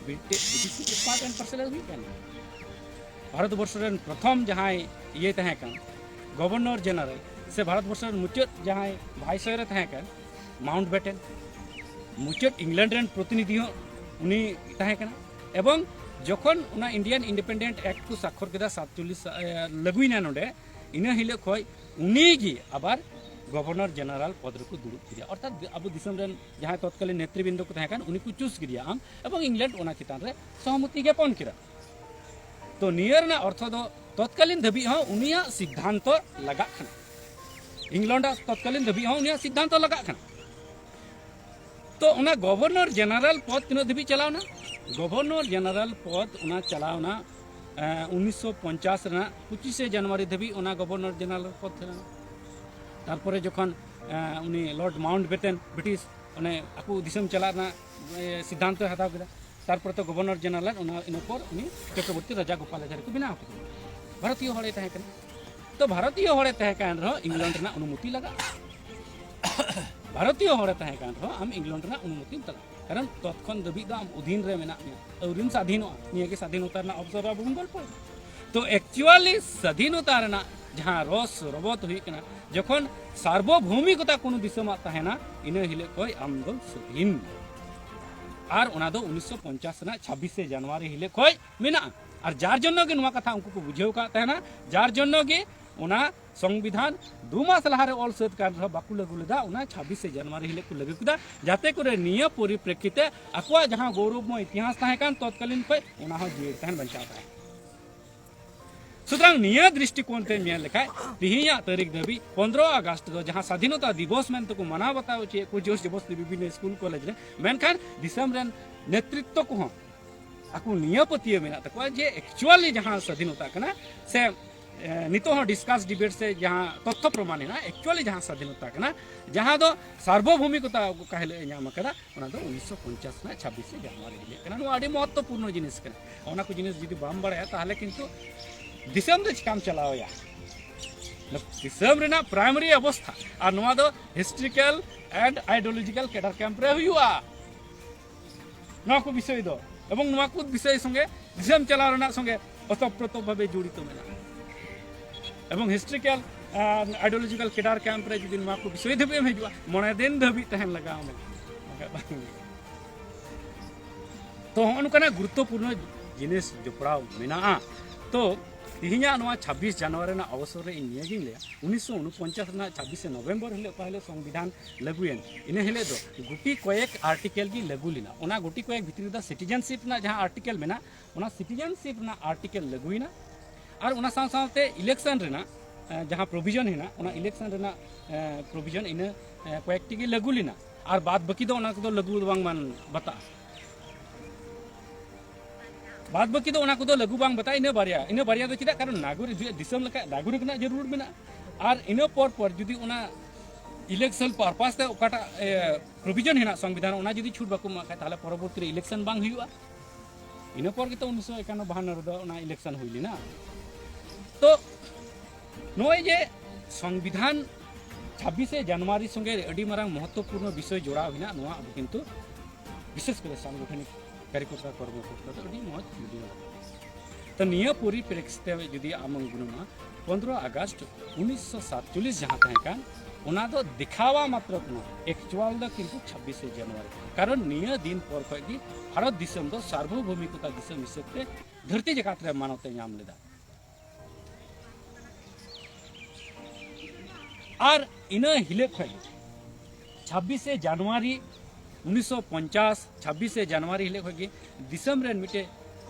ᱵᱨᱤᱴᱤ-, ᱵᱤᱫᱮᱥᱤ ᱯᱮᱯᱟᱨ ᱮᱢ ᱯᱟᱨᱥᱮᱞ ᱦᱩᱭᱩᱜ ᱠᱟᱱᱟ᱾ ᱵᱷᱟᱨᱚᱛ ᱵᱚᱨᱥᱚ ᱨᱮᱱ ᱯᱨᱚᱛᱷᱚᱢ ᱡᱟᱦᱟᱸᱭ ᱤᱭᱟᱹ ᱛᱟᱦᱮᱸ ᱠᱟᱱ, ᱜᱚᱵᱷᱚᱨᱱᱚᱨ ᱡᱮᱱᱟᱨᱟᱞ, ᱥᱮ ᱵᱷᱟᱨᱚᱛ ᱵᱚᱨᱥᱚ ᱨᱮᱱ ᱢᱩᱪᱟᱹᱫ ᱡᱟᱦᱟᱸᱭ ᱵᱷᱟᱭᱥᱚᱭ ᱨᱮ ᱛᱟᱦᱮᱸ ᱠᱟᱱ, ᱢᱟᱣᱩᱱᱴ ᱵᱮᱴᱮᱱ, ᱢᱩᱪᱟᱹᱫ ᱤᱝᱞᱮᱱᱰ ᱨᱮᱱ ᱯᱨᱚᱛᱤᱱᱤᱫᱷᱤ ᱦᱚᱸ ᱩᱱᱤ ᱛᱟᱦᱮᱸ ᱠᱟᱱᱟ᱾ ᱮᱵᱚᱝ ᱡᱚᱠᱷᱚᱱ ᱚᱱᱟ ᱤᱱᱰᱤᱭᱟᱱ ᱤᱱᱰᱤᱯᱮᱱᱰᱮᱱᱴ ᱮᱠᱴ ᱠᱚ ᱥᱟᱠᱷᱚᱨ ᱠᱮᱫᱟ, ᱥᱟᱛᱪᱚᱞᱞᱤᱥ, ᱮ, ᱞᱟᱹᱜᱩᱭᱮᱱᱟ ᱱᱚᱰᱮ, ᱤᱱᱟᱹ ᱦᱤᱞᱳᱜ ᱠᱷᱚᱱ ᱩᱱᱤ ᱜᱮ ᱟᱵᱟᱨ ᱜᱚᱵᱷᱚᱨᱱᱚᱨ ᱡᱮᱱᱟᱨᱟᱞ ᱯᱚᱫᱽ ᱨᱮᱠᱚ ᱫᱩᱲᱩᱵ ᱠᱮᱫᱮᱭᱟ᱾ ᱚᱨᱛᱷᱟᱛ ᱟᱵᱚ ᱫᱤᱥᱚᱢ ᱨᱮᱱ ᱡᱟᱦᱟᱸᱭ ᱛᱚᱛᱠᱟᱞᱤᱱ ᱱᱮᱛᱨᱤᱵᱨᱤᱱᱫᱚ ᱠᱚ ᱛᱟᱦᱮᱸ ᱠᱟᱱ, ᱩᱱᱤ ᱠᱚ ᱪᱩᱡᱽ ᱠᱮᱫᱮᱭᱟ ᱟᱢ, ᱮᱵᱚᱝ ᱤᱝᱞᱮᱱᱰ ᱚᱱᱟ ᱪᱮᱛᱟᱱ ᱨᱮ ᱥᱚᱦᱚᱢᱚᱛᱤ ᱜᱮ ᱯᱚᱱ ᱠᱮᱫᱟ᱾ ᱛᱚ ᱱᱤᱭᱟᱹ ᱨᱮᱱᱟᱜ ᱚᱨᱛᱷᱚ ᱫᱚ ᱛᱚᱛᱠᱟᱞᱤᱱ ᱫᱷᱟᱹᱵᱤᱡ ᱦᱚᱸ ᱩᱱᱤᱭᱟᱜ ᱥᱤᱫᱽᱫᱷᱟᱱᱛᱚ ᱞᱟᱜᱟᱜ ᱠᱟᱱᱟ, ᱤᱝᱞᱚᱱᱰ ᱟᱜ ᱛᱚᱛᱠᱟᱞᱤᱱ ᱫᱷᱟᱹᱵᱤᱡ ᱦᱚᱸ ᱩᱱᱤᱭᱟᱜ ᱥᱤᱫᱽᱫᱷᱟᱱᱛᱚ ᱞᱟᱜᱟᱜ ᱠᱟᱱᱟ᱾ ᱛᱚ ᱚᱱᱟ ᱜᱚᱵᱷᱚᱨᱱᱚᱨ ᱡᱮᱱᱟᱨᱟᱞ ᱯᱚᱫᱽ ᱛᱤᱱᱟᱹᱜ ᱫᱷᱟᱹᱵᱤᱡ ᱪᱟᱞᱟᱣᱱᱟ? ᱜᱚᱵᱷᱚᱨᱱᱚᱨ ᱡᱮᱱᱟᱨᱟᱞ ᱯᱚᱫᱽ ᱚᱱᱟ ᱪᱟᱞᱟᱣᱱᱟ ᱩᱱᱤᱥᱥᱚ ᱯᱚᱧᱪᱟᱥ ᱨᱮᱱᱟᱜ ᱯᱚᱸᱪᱤᱥᱮ ᱡᱟᱱᱩᱣᱟᱨᱤ ᱫᱷᱟᱹᱵᱤᱡ ᱚᱱᱟ ᱜᱚᱵᱷᱚᱨᱱᱚᱨ ᱡᱮᱱᱟᱨᱟᱞ ᱯᱚᱫᱽ ᱛᱟᱦᱮᱸ ᱞᱮᱱᱟ᱾ ᱛᱟᱨᱯᱚᱨᱮ ᱡᱚᱠᱷᱚᱱ ᱩᱱᱤ ᱞᱚᱨᱰ ᱢᱟᱣᱩᱱᱴ ᱵᱮᱴᱮᱱ ᱵᱨᱤᱴᱤᱥ ᱚᱱᱮ ᱟᱠᱚ ᱫᱤᱥᱚᱢ ᱪᱟᱞᱟᱜ ᱨᱮᱱᱟᱜ ᱥᱤᱫᱽᱫᱷᱟᱱᱛᱚᱭ ᱦᱟᱛᱟᱣ ᱠᱮᱫᱟ, ᱛᱟᱨᱯᱚᱨᱮ ᱛᱚ ᱜᱚᱵᱷᱚᱨᱱᱚᱨ ᱡᱮᱱᱟᱨᱟᱞ ᱚᱱᱟ ᱤᱱᱟᱹ ᱯᱚᱨ ᱩᱱᱤ ᱪᱚᱠᱨᱚᱵᱚᱨᱛᱤ ᱨᱟᱡᱟ ᱜᱳᱯᱟᱞᱟᱪᱟᱨᱤ ᱠᱚ ᱵᱮᱱᱟᱣ ᱠᱮᱫᱮᱭᱟ᱾ ᱵᱷᱟᱨᱚᱛᱤᱭᱚ ᱦᱚᱲᱮ ᱛᱟᱦᱮᱸ ᱠᱟᱱᱟ᱾ ᱛᱚ ᱵᱷᱟᱨᱚᱛᱤᱭᱚ ᱦᱚᱲᱮ ᱛᱟᱦᱮᱸ ᱠᱟᱱ ᱨᱮᱦᱚᱸ ᱤᱝᱞᱮᱱᱰ ᱨᱮᱱᱟᱜ ᱚᱱᱩᱢᱚᱛᱤ ᱞᱟᱜᱟᱜᱼᱟ᱾ ᱵᱷᱟᱨᱚᱛᱤᱭᱚ ᱦᱚᱲᱮ ᱛᱟᱦᱮᱸ ᱠᱟᱱ ᱨᱮᱦᱚᱸ ᱟᱢ ᱤᱝᱞᱮᱱᱰ ᱨᱮᱱᱟᱜ ᱚᱱᱩᱢᱚᱛᱤᱢ ᱛᱟᱞᱟ, ᱠᱟᱨᱚᱱ ᱛᱚᱛᱠᱷᱚᱱ ᱫᱷᱟᱹᱵᱤᱡ ᱫᱚ ᱟᱢ ᱚᱫᱷᱤᱱ ᱨᱮ ᱢᱮᱱᱟᱜ ᱢᱮᱭᱟ, ᱟᱹᱣᱨᱤᱢ ᱥᱟᱫᱷᱤᱱᱚᱜᱼᱟ᱾ ᱱᱤᱭᱟᱹ ᱜᱮ ᱥᱟᱫᱷᱤᱱᱚᱛᱟ ᱨᱮᱱᱟᱜ ᱚᱵᱥᱚᱨ ᱨᱮ ᱟᱵᱚ ᱵᱚᱱ ᱜᱚᱞᱯᱚᱭᱟ᱾ ᱛᱚ ᱮᱠᱪᱩᱭᱟᱞᱤ ᱥᱟᱫᱷᱤᱱᱚᱛᱟ ᱨᱮᱱᱟᱜ ᱡᱟᱦᱟᱸ ᱨᱚᱥ ᱨᱚᱵᱚᱛ ᱦᱩᱭᱩᱜ ᱠᱟᱱᱟ, ᱡᱚᱠᱷᱚᱱ ᱥᱟᱨᱵᱚᱵᱷᱳᱢᱤᱠᱚᱛᱟ ᱠᱳᱱᱳ ᱫᱤᱥᱚᱢᱟᱜ ᱛᱟᱦᱮᱱᱟ, ᱤᱱᱟᱹ ᱦᱤᱞᱳᱜ ᱠᱷᱚᱱ ᱟᱢ ᱫᱚᱢ ᱥᱟᱹᱫᱷᱤᱱ᱾ ᱟᱨ ᱚᱱᱟ ᱫᱚ ᱩᱱᱤᱥᱥᱚ ᱯᱚᱧᱪᱟᱥ ᱨᱮᱱᱟᱜ ᱪᱷᱟᱵᱵᱤᱥᱮ ᱡᱟᱱᱩᱣᱟᱨᱤ ᱦᱤᱞᱳᱜ ᱠᱷᱚᱱ ᱢᱮᱱᱟᱜᱼᱟ᱾ ᱟᱨ ᱡᱟᱨ ᱡᱚᱱᱱᱚ ᱜᱮ ᱱᱚᱣᱟ ᱠᱟᱛᱷᱟ ᱩᱱᱠᱩ ᱠᱚ ᱵᱩᱡᱷᱟᱹᱣ ᱠᱟᱜ ᱛᱟᱦᱮᱱᱟ, ᱡᱟᱨ ᱡᱚᱱᱱᱚ ᱜᱮ ᱚᱱᱟ ᱥᱚᱝᱵᱤᱫᱷᱟᱱ ᱫᱩ ᱢᱟᱥ ᱞᱟᱦᱟᱨᱮ ᱚᱞ ᱥᱟᱹᱛ ᱠᱟᱱ ᱨᱮᱦᱚᱸ ᱵᱟᱠᱚ ᱞᱟᱹᱜᱩ ᱞᱮᱫᱟ᱾ ᱚᱱᱟ ᱪᱷᱟᱵᱵᱤᱥᱮ ᱡᱟᱱᱩᱣᱟᱨᱤ ᱦᱤᱞᱳᱜ ᱠᱚ ᱞᱟᱹᱜᱩ ᱠᱮᱫᱟ, ᱡᱟᱛᱮ ᱠᱚᱨᱮ ᱱᱤᱭᱟᱹ ᱯᱚᱨᱤᱯᱨᱮᱠᱠᱷᱤᱛᱮ ᱟᱠᱚᱣᱟᱜ ᱡᱟᱦᱟᱸ ᱜᱚᱣᱨᱚᱵᱢᱚᱭ ᱤᱛᱤᱦᱟᱥ ᱛᱟᱦᱮᱸ ᱠᱟᱱ ᱛᱚᱛᱠᱟᱞᱤᱱ ᱠᱷᱚᱱ, ᱚᱱᱟ ᱦᱚᱸ ᱡᱤᱭᱟᱹᱲ ᱛᱟᱦᱮᱱ, ᱵᱟᱧᱪᱟᱣ ᱛᱟᱦᱮᱱ᱾ ᱥᱩᱛᱚᱨᱟᱝ ᱱᱤᱭᱟᱹ ᱫᱨᱤᱥᱴᱤᱠᱳᱱ ᱛᱮ ᱧᱮᱞ ᱞᱮᱠᱷᱟᱡ, ᱛᱤᱦᱤᱧᱟᱜ ᱛᱟᱹᱨᱤᱠᱷ ᱫᱷᱟᱹᱵᱤᱡ ᱯᱚᱱᱨᱚ ᱟᱜᱚᱥᱴ ᱫᱚ ᱡᱟᱦᱟᱸ ᱥᱟᱫᱷᱤᱱᱚᱛᱟ ᱫᱤᱵᱚᱥ ᱢᱮᱱᱛᱮ ᱠᱚ ᱢᱟᱱᱟᱣ ᱵᱟᱛᱟᱣ ᱦᱚᱪᱚᱭᱮᱫ ᱠᱚ ᱡᱳᱨ ᱡᱚᱵᱚᱥᱛᱤ ᱵᱤᱵᱷᱤᱱᱱᱚ ᱥᱠᱩᱞ ᱠᱚᱞᱮᱡᱽ ᱨᱮ, ᱢᱮᱱᱠᱷᱟᱱ ᱫᱤᱥᱚᱢ ᱨᱮᱱ ᱱᱮᱛᱨᱤᱛᱛᱚ ᱠᱚᱦᱚᱸ ᱟᱠᱚ ᱱᱤᱭᱟᱹ ᱯᱟᱹᱛᱭᱟᱹᱣ ᱢᱮᱱᱟᱜ ᱛᱟᱠᱚᱣᱟ ᱡᱮ ᱮᱠᱪᱩᱭᱟᱞᱤ ᱡᱟᱦᱟᱸ ᱥᱟᱫᱷᱤᱱᱚᱛᱟ ᱠᱟᱱᱟ ᱥᱮ, ᱮ, ᱱᱤᱛᱚᱜ ᱦᱚᱸ ᱰᱤᱥᱠᱟᱥ ᱰᱤᱵᱮᱴ ᱥᱮ ᱡᱟᱦᱟᱸ ᱛᱚᱛᱛᱷᱚ ᱯᱨᱚᱢᱟᱱ ᱦᱮᱱᱟᱜᱼᱟ, ᱮᱠᱪᱩᱭᱟᱞᱤ ᱡᱟᱦᱟᱸ ᱥᱟᱫᱷᱤᱱᱚᱛᱟ ᱠᱟᱱᱟ, ᱡᱟᱦᱟᱸ ᱫᱚ ᱥᱟᱨᱵᱚᱵᱷᱳᱢᱤᱠᱚᱛᱟ ᱚᱠᱟ ᱦᱤᱞᱳᱜ ᱮ ᱧᱟᱢ ᱟᱠᱟᱫᱟ, ᱚᱱᱟ ᱫᱚ ᱩᱱᱤᱥᱥᱚ ᱯᱚᱧᱪᱟᱥ ᱨᱮᱱᱟᱜ ᱪᱷᱟᱵᱵᱤᱥᱮ ᱡᱟᱱᱩᱣᱟᱨᱤ ᱦᱤᱞᱳᱜ ᱠᱟᱱᱟ᱾ ᱱᱚᱣᱟ ᱟᱹᱰᱤ ᱢᱚᱦᱚᱛᱛᱚᱯᱩᱨᱱᱚ ᱡᱤᱱᱤᱥ ᱠᱟᱱᱟ᱾ ᱚᱱᱟ ᱠᱚ ᱡᱤᱱᱤᱥ ᱡᱩᱫᱤ ᱵᱟᱢ ᱵᱟᱲᱟᱭᱟ, ᱛᱟᱦᱚᱞᱮ ᱠᱤᱱᱛᱩ ᱫᱤᱥᱚᱢ ᱫᱚ ᱪᱤᱠᱟᱢ ᱪᱟᱞᱟᱣᱮᱭᱟ? ᱫᱤᱥᱚᱢ ᱨᱮᱱᱟᱜ ᱯᱨᱟᱭᱢᱟᱨᱤ ᱚᱵᱚᱥᱛᱷᱟ ᱟᱨ ᱱᱚᱣᱟ ᱫᱚ ᱦᱤᱥᱴᱨᱤᱠᱟᱞ ᱮᱱᱰ ᱟᱭᱰᱤᱭᱳᱞᱚᱡᱤᱠᱟᱞ ᱠᱮᱰᱟᱨ ᱠᱮᱢᱯ ᱨᱮ ᱦᱩᱭᱩᱜᱼᱟ᱾ ᱱᱚᱣᱟ ᱠᱚ ᱵᱤᱥᱚᱭ ᱫᱚ, ᱮᱵᱚᱝ ᱱᱚᱣᱟ ᱠᱚ ᱵᱤᱥᱚᱭ ᱥᱚᱸᱜᱮ ᱫᱤᱥᱚᱢ ᱪᱟᱞᱟᱣ ᱨᱮᱱᱟᱜ ᱥᱚᱸᱜᱮ ᱚᱛᱚᱯᱨᱚᱛᱚ ᱵᱷᱟᱵᱮ ᱡᱚᱲᱤᱛᱚ ᱢᱮᱱᱟᱜᱼᱟ᱾ ᱮᱵᱚᱝ ᱦᱤᱥᱴᱨᱤᱠᱟᱞ ᱟᱭᱰᱤᱭᱳᱞᱚᱡᱤᱠᱟᱞ ᱠᱮᱰᱟᱨ ᱠᱮᱢᱯ ᱨᱮ ᱡᱩᱫᱤ ᱱᱚᱣᱟ ᱠᱚ ᱵᱤᱥᱚᱭ ᱫᱷᱟᱹᱵᱤᱡ ᱮᱢ ᱦᱤᱡᱩᱜᱼᱟ, ᱢᱚᱬᱮ ᱫᱤᱱ ᱫᱷᱟᱹᱵᱤᱡ ᱛᱟᱦᱮᱱ ᱞᱟᱜᱟᱣ ᱢᱮ᱾ ᱵᱟᱝ ᱦᱩᱭᱩᱜᱼᱟ᱾ ᱛᱚ ᱦᱚᱸᱜᱼᱚ ᱱᱚᱝᱠᱟᱱᱟᱜ ᱜᱩᱨᱩᱛᱛᱚᱯᱩᱨᱱᱚ ᱡᱤᱱᱤᱥ ᱡᱚᱯᱲᱟᱣ ᱢᱮᱱᱟᱜᱼᱟ᱾ ᱛᱚ ᱛᱮᱦᱮᱧᱟᱜ ᱱᱚᱣᱟ ᱪᱷᱟᱵᱵᱤᱥ ᱡᱟᱱᱩᱣᱟᱨᱤ ᱨᱮᱱᱟᱜ ᱚᱵᱚᱥᱚᱨ ᱨᱮ ᱤᱧ ᱱᱤᱭᱟᱹᱜᱤᱧ ᱞᱟᱹᱭᱟ, ᱩᱱᱤᱥᱥᱚ ᱩᱱᱩᱯᱚᱧᱪᱟᱥ ᱨᱮᱱᱟᱜ ᱪᱷᱟᱵᱵᱤᱥᱮ ᱱᱚᱵᱷᱮᱢᱵᱚᱨ ᱦᱤᱞᱳᱜ ᱚᱠᱟ ᱦᱤᱞᱳᱜ ᱥᱚᱝᱵᱤᱫᱷᱟᱱ ᱞᱟᱹᱜᱩᱭᱮᱱ, ᱤᱱᱟᱹ ᱦᱤᱞᱳᱜ ᱫᱚ ᱜᱩᱴᱤ ᱠᱚᱭᱮᱠ ᱟᱨᱴᱤᱠᱮᱞ ᱜᱮ ᱞᱟᱹᱜᱩ ᱞᱮᱱᱟ᱾ ᱚᱱᱟ ᱜᱩᱴᱤ ᱠᱚᱭᱮᱠ ᱵᱷᱤᱛᱨᱤ ᱨᱮᱫᱚ ᱥᱤᱴᱤᱡᱮᱱᱥᱤᱯ ᱨᱮᱱᱟᱜ ᱡᱟᱦᱟᱸ ᱟᱨᱴᱤᱠᱮᱞ ᱢᱮᱱᱟᱜ, ᱚᱱᱟ ᱥᱤᱴᱤᱡᱮᱱᱥᱤᱯ ᱨᱮᱱᱟᱜ ᱟᱨᱴᱤᱠᱮᱞ ᱞᱟᱹᱜᱩᱭᱮᱱᱟ᱾ ᱟᱨ ᱚᱱᱟ ᱥᱟᱶ ᱥᱟᱶᱛᱮ ᱤᱞᱮᱠᱥᱚᱱ ᱨᱮᱱᱟᱜ, ᱮ, ᱡᱟᱦᱟᱸ ᱯᱨᱚᱵᱷᱤᱡᱚᱱ ᱦᱮᱱᱟᱜ, ᱚᱱᱟ ᱤᱞᱮᱠᱥᱚᱱ ᱨᱮᱱᱟᱜ, ᱮ, ᱯᱨᱚᱵᱷᱤᱡᱚᱱ ᱤᱱᱟᱹ, ᱮ, ᱠᱚᱭᱮᱠᱴᱤ ᱜᱮ ᱞᱟᱹᱜᱩ ᱞᱮᱱᱟ᱾ ᱟᱨ ᱵᱟᱫ ᱵᱟᱹᱠᱤ ᱫᱚ ᱚᱱᱟ ᱠᱚᱫᱚ ᱞᱟᱹᱜᱩ ᱫᱚ ᱵᱟᱝ ᱢᱟᱱ ᱵᱟᱛᱟᱜᱼᱟ᱾ ᱵᱟᱫ ᱵᱟᱹᱠᱤ ᱫᱚ ᱚᱱᱟ ᱠᱚᱫᱚ ᱞᱟᱹᱜᱩ ᱵᱟᱝ ᱵᱟᱛᱟᱭ, ᱤᱱᱟᱹ ᱵᱟᱨᱭᱟ, ᱤᱱᱟᱹ ᱵᱟᱨᱭᱟ ᱫᱚ ᱪᱮᱫᱟᱜ? ᱠᱟᱨᱚᱱ ᱱᱟᱜᱚᱨᱤᱠ, ᱫᱤᱥᱚᱢ ᱞᱮᱠᱟ ᱱᱟᱜᱚᱨᱤᱠ ᱨᱮᱱᱟᱜ ᱡᱟᱹᱨᱩᱲ ᱢᱮᱱᱟᱜᱼᱟ᱾ ᱟᱨ ᱤᱱᱟᱹ ᱯᱚᱨ ᱯᱚᱨ ᱡᱩᱫᱤ ᱚᱱᱟ election purpose ᱛᱮ ᱚᱠᱟᱴᱟᱜ ᱯᱨᱚᱵᱷᱤᱡᱚᱱ ᱦᱮᱱᱟᱜ ᱥᱚᱝᱵᱤᱫᱷᱟᱱ, ᱚᱱᱟ ᱡᱩᱫᱤ ᱪᱷᱩᱴ ᱵᱟᱠᱚ ᱮᱢᱟᱜ ᱠᱷᱟᱡ, ᱛᱟᱦᱚᱞᱮ ᱯᱚᱨᱚᱵᱚᱨᱛᱤ ᱨᱮ election ᱵᱟᱝ ᱦᱩᱭᱩᱜᱼᱟ᱾ ᱤᱱᱟᱹ ᱯᱚᱨ ᱜᱮᱛᱚ ᱩᱱᱤᱥᱥᱚ ᱮᱠᱟᱱᱱᱚ ᱵᱟᱦᱟᱱᱱᱚ ᱨᱮᱫᱚ ᱚᱱᱟ election ᱦᱩᱭ ᱞᱮᱱᱟ᱾ ᱛᱚ ᱱᱚᱜᱼᱚᱭ ᱡᱮ ᱥᱚᱝᱵᱤᱫᱷᱟᱱ ᱪᱷᱟᱵᱵᱤᱥᱮ ᱡᱟᱱᱩᱣᱟᱨᱤ ᱥᱚᱸᱜᱮ ᱟᱹᱰᱤ ᱢᱟᱨᱟᱝ ᱢᱚᱦᱚᱛᱛᱚᱯᱩᱨᱱᱚ ᱵᱤᱥᱚᱭ ᱡᱚᱲᱟᱣ ᱦᱮᱱᱟᱜ, ᱱᱚᱣᱟ ᱟᱵᱚ ᱠᱤᱱᱛᱩ ᱵᱤᱥᱮᱥ ᱠᱚᱨᱮ ᱥᱟᱝᱜᱚᱴᱷᱚᱱᱤᱠ ᱠᱟᱨᱤᱠᱚᱨᱛᱟ ᱠᱚᱨᱢᱚᱠᱚᱨᱛᱟ ᱫᱚ ᱟᱹᱰᱤ ᱢᱚᱡᱽ video ᱞᱟᱜᱟᱜᱼᱟ᱾ ᱛᱚ ᱱᱤᱭᱟᱹ ᱯᱚᱨᱤᱯᱨᱮᱠᱠᱷᱤᱛ ᱛᱮ ᱡᱩᱫᱤ ᱟᱢ ᱜᱩᱱᱟᱹᱢᱟ, ᱯᱚᱱᱨᱚ ᱟᱜᱚᱥᱴ ᱩᱱᱤᱥᱥᱚ ᱥᱟᱛᱪᱚᱞᱞᱤᱥ ᱡᱟᱦᱟᱸ ᱛᱟᱦᱮᱸ ᱠᱟᱱ, ᱚᱱᱟ ᱫᱚ ᱫᱮᱠᱷᱟᱣᱟ ᱢᱟᱛᱨᱚ ᱠᱟᱱᱟ, actual ᱫᱚ ᱠᱤᱱᱛᱩ ᱪᱷᱟᱵᱵᱤᱥᱮ ᱡᱟᱱᱩᱣᱟᱨᱤ᱾ ᱠᱟᱨᱚᱱ ᱱᱤᱭᱟᱹ ᱫᱤᱱ ᱯᱚᱨ ᱠᱷᱚᱱ ᱜᱮ ᱵᱷᱟᱨᱚᱛ ᱫᱤᱥᱚᱢ ᱫᱚ ᱥᱟᱨᱵᱚᱵᱷᱳᱢᱤᱠᱚᱛᱟ ᱫᱤᱥᱚᱢ ᱦᱤᱥᱟᱹᱵ ᱛᱮ ᱫᱷᱟᱹᱨᱛᱤ ᱡᱟᱠᱟᱛ ᱨᱮ ᱢᱟᱱᱚᱛ ᱮ ᱧᱟᱢ ᱞᱮᱫᱟ᱾ ᱟᱨ ᱤᱱᱟᱹ ᱦᱤᱞᱳᱜ ᱠᱷᱚᱱ ᱜᱮ ᱪᱷᱟᱵᱵᱤᱥᱮ ᱡᱟᱱᱩᱣᱟᱨᱤ ᱩᱱᱤᱥᱥᱚ ᱯᱚᱧᱪᱟᱥ, ᱪᱷᱟᱵᱵᱤᱥᱮ ᱡᱟᱱᱩᱣᱟᱨᱤ ᱦᱤᱞᱳᱜ ᱠᱷᱚᱱ ᱜᱮ ᱫᱤᱥᱚᱢ ᱨᱮᱱ ᱢᱤᱫᱴᱮᱡ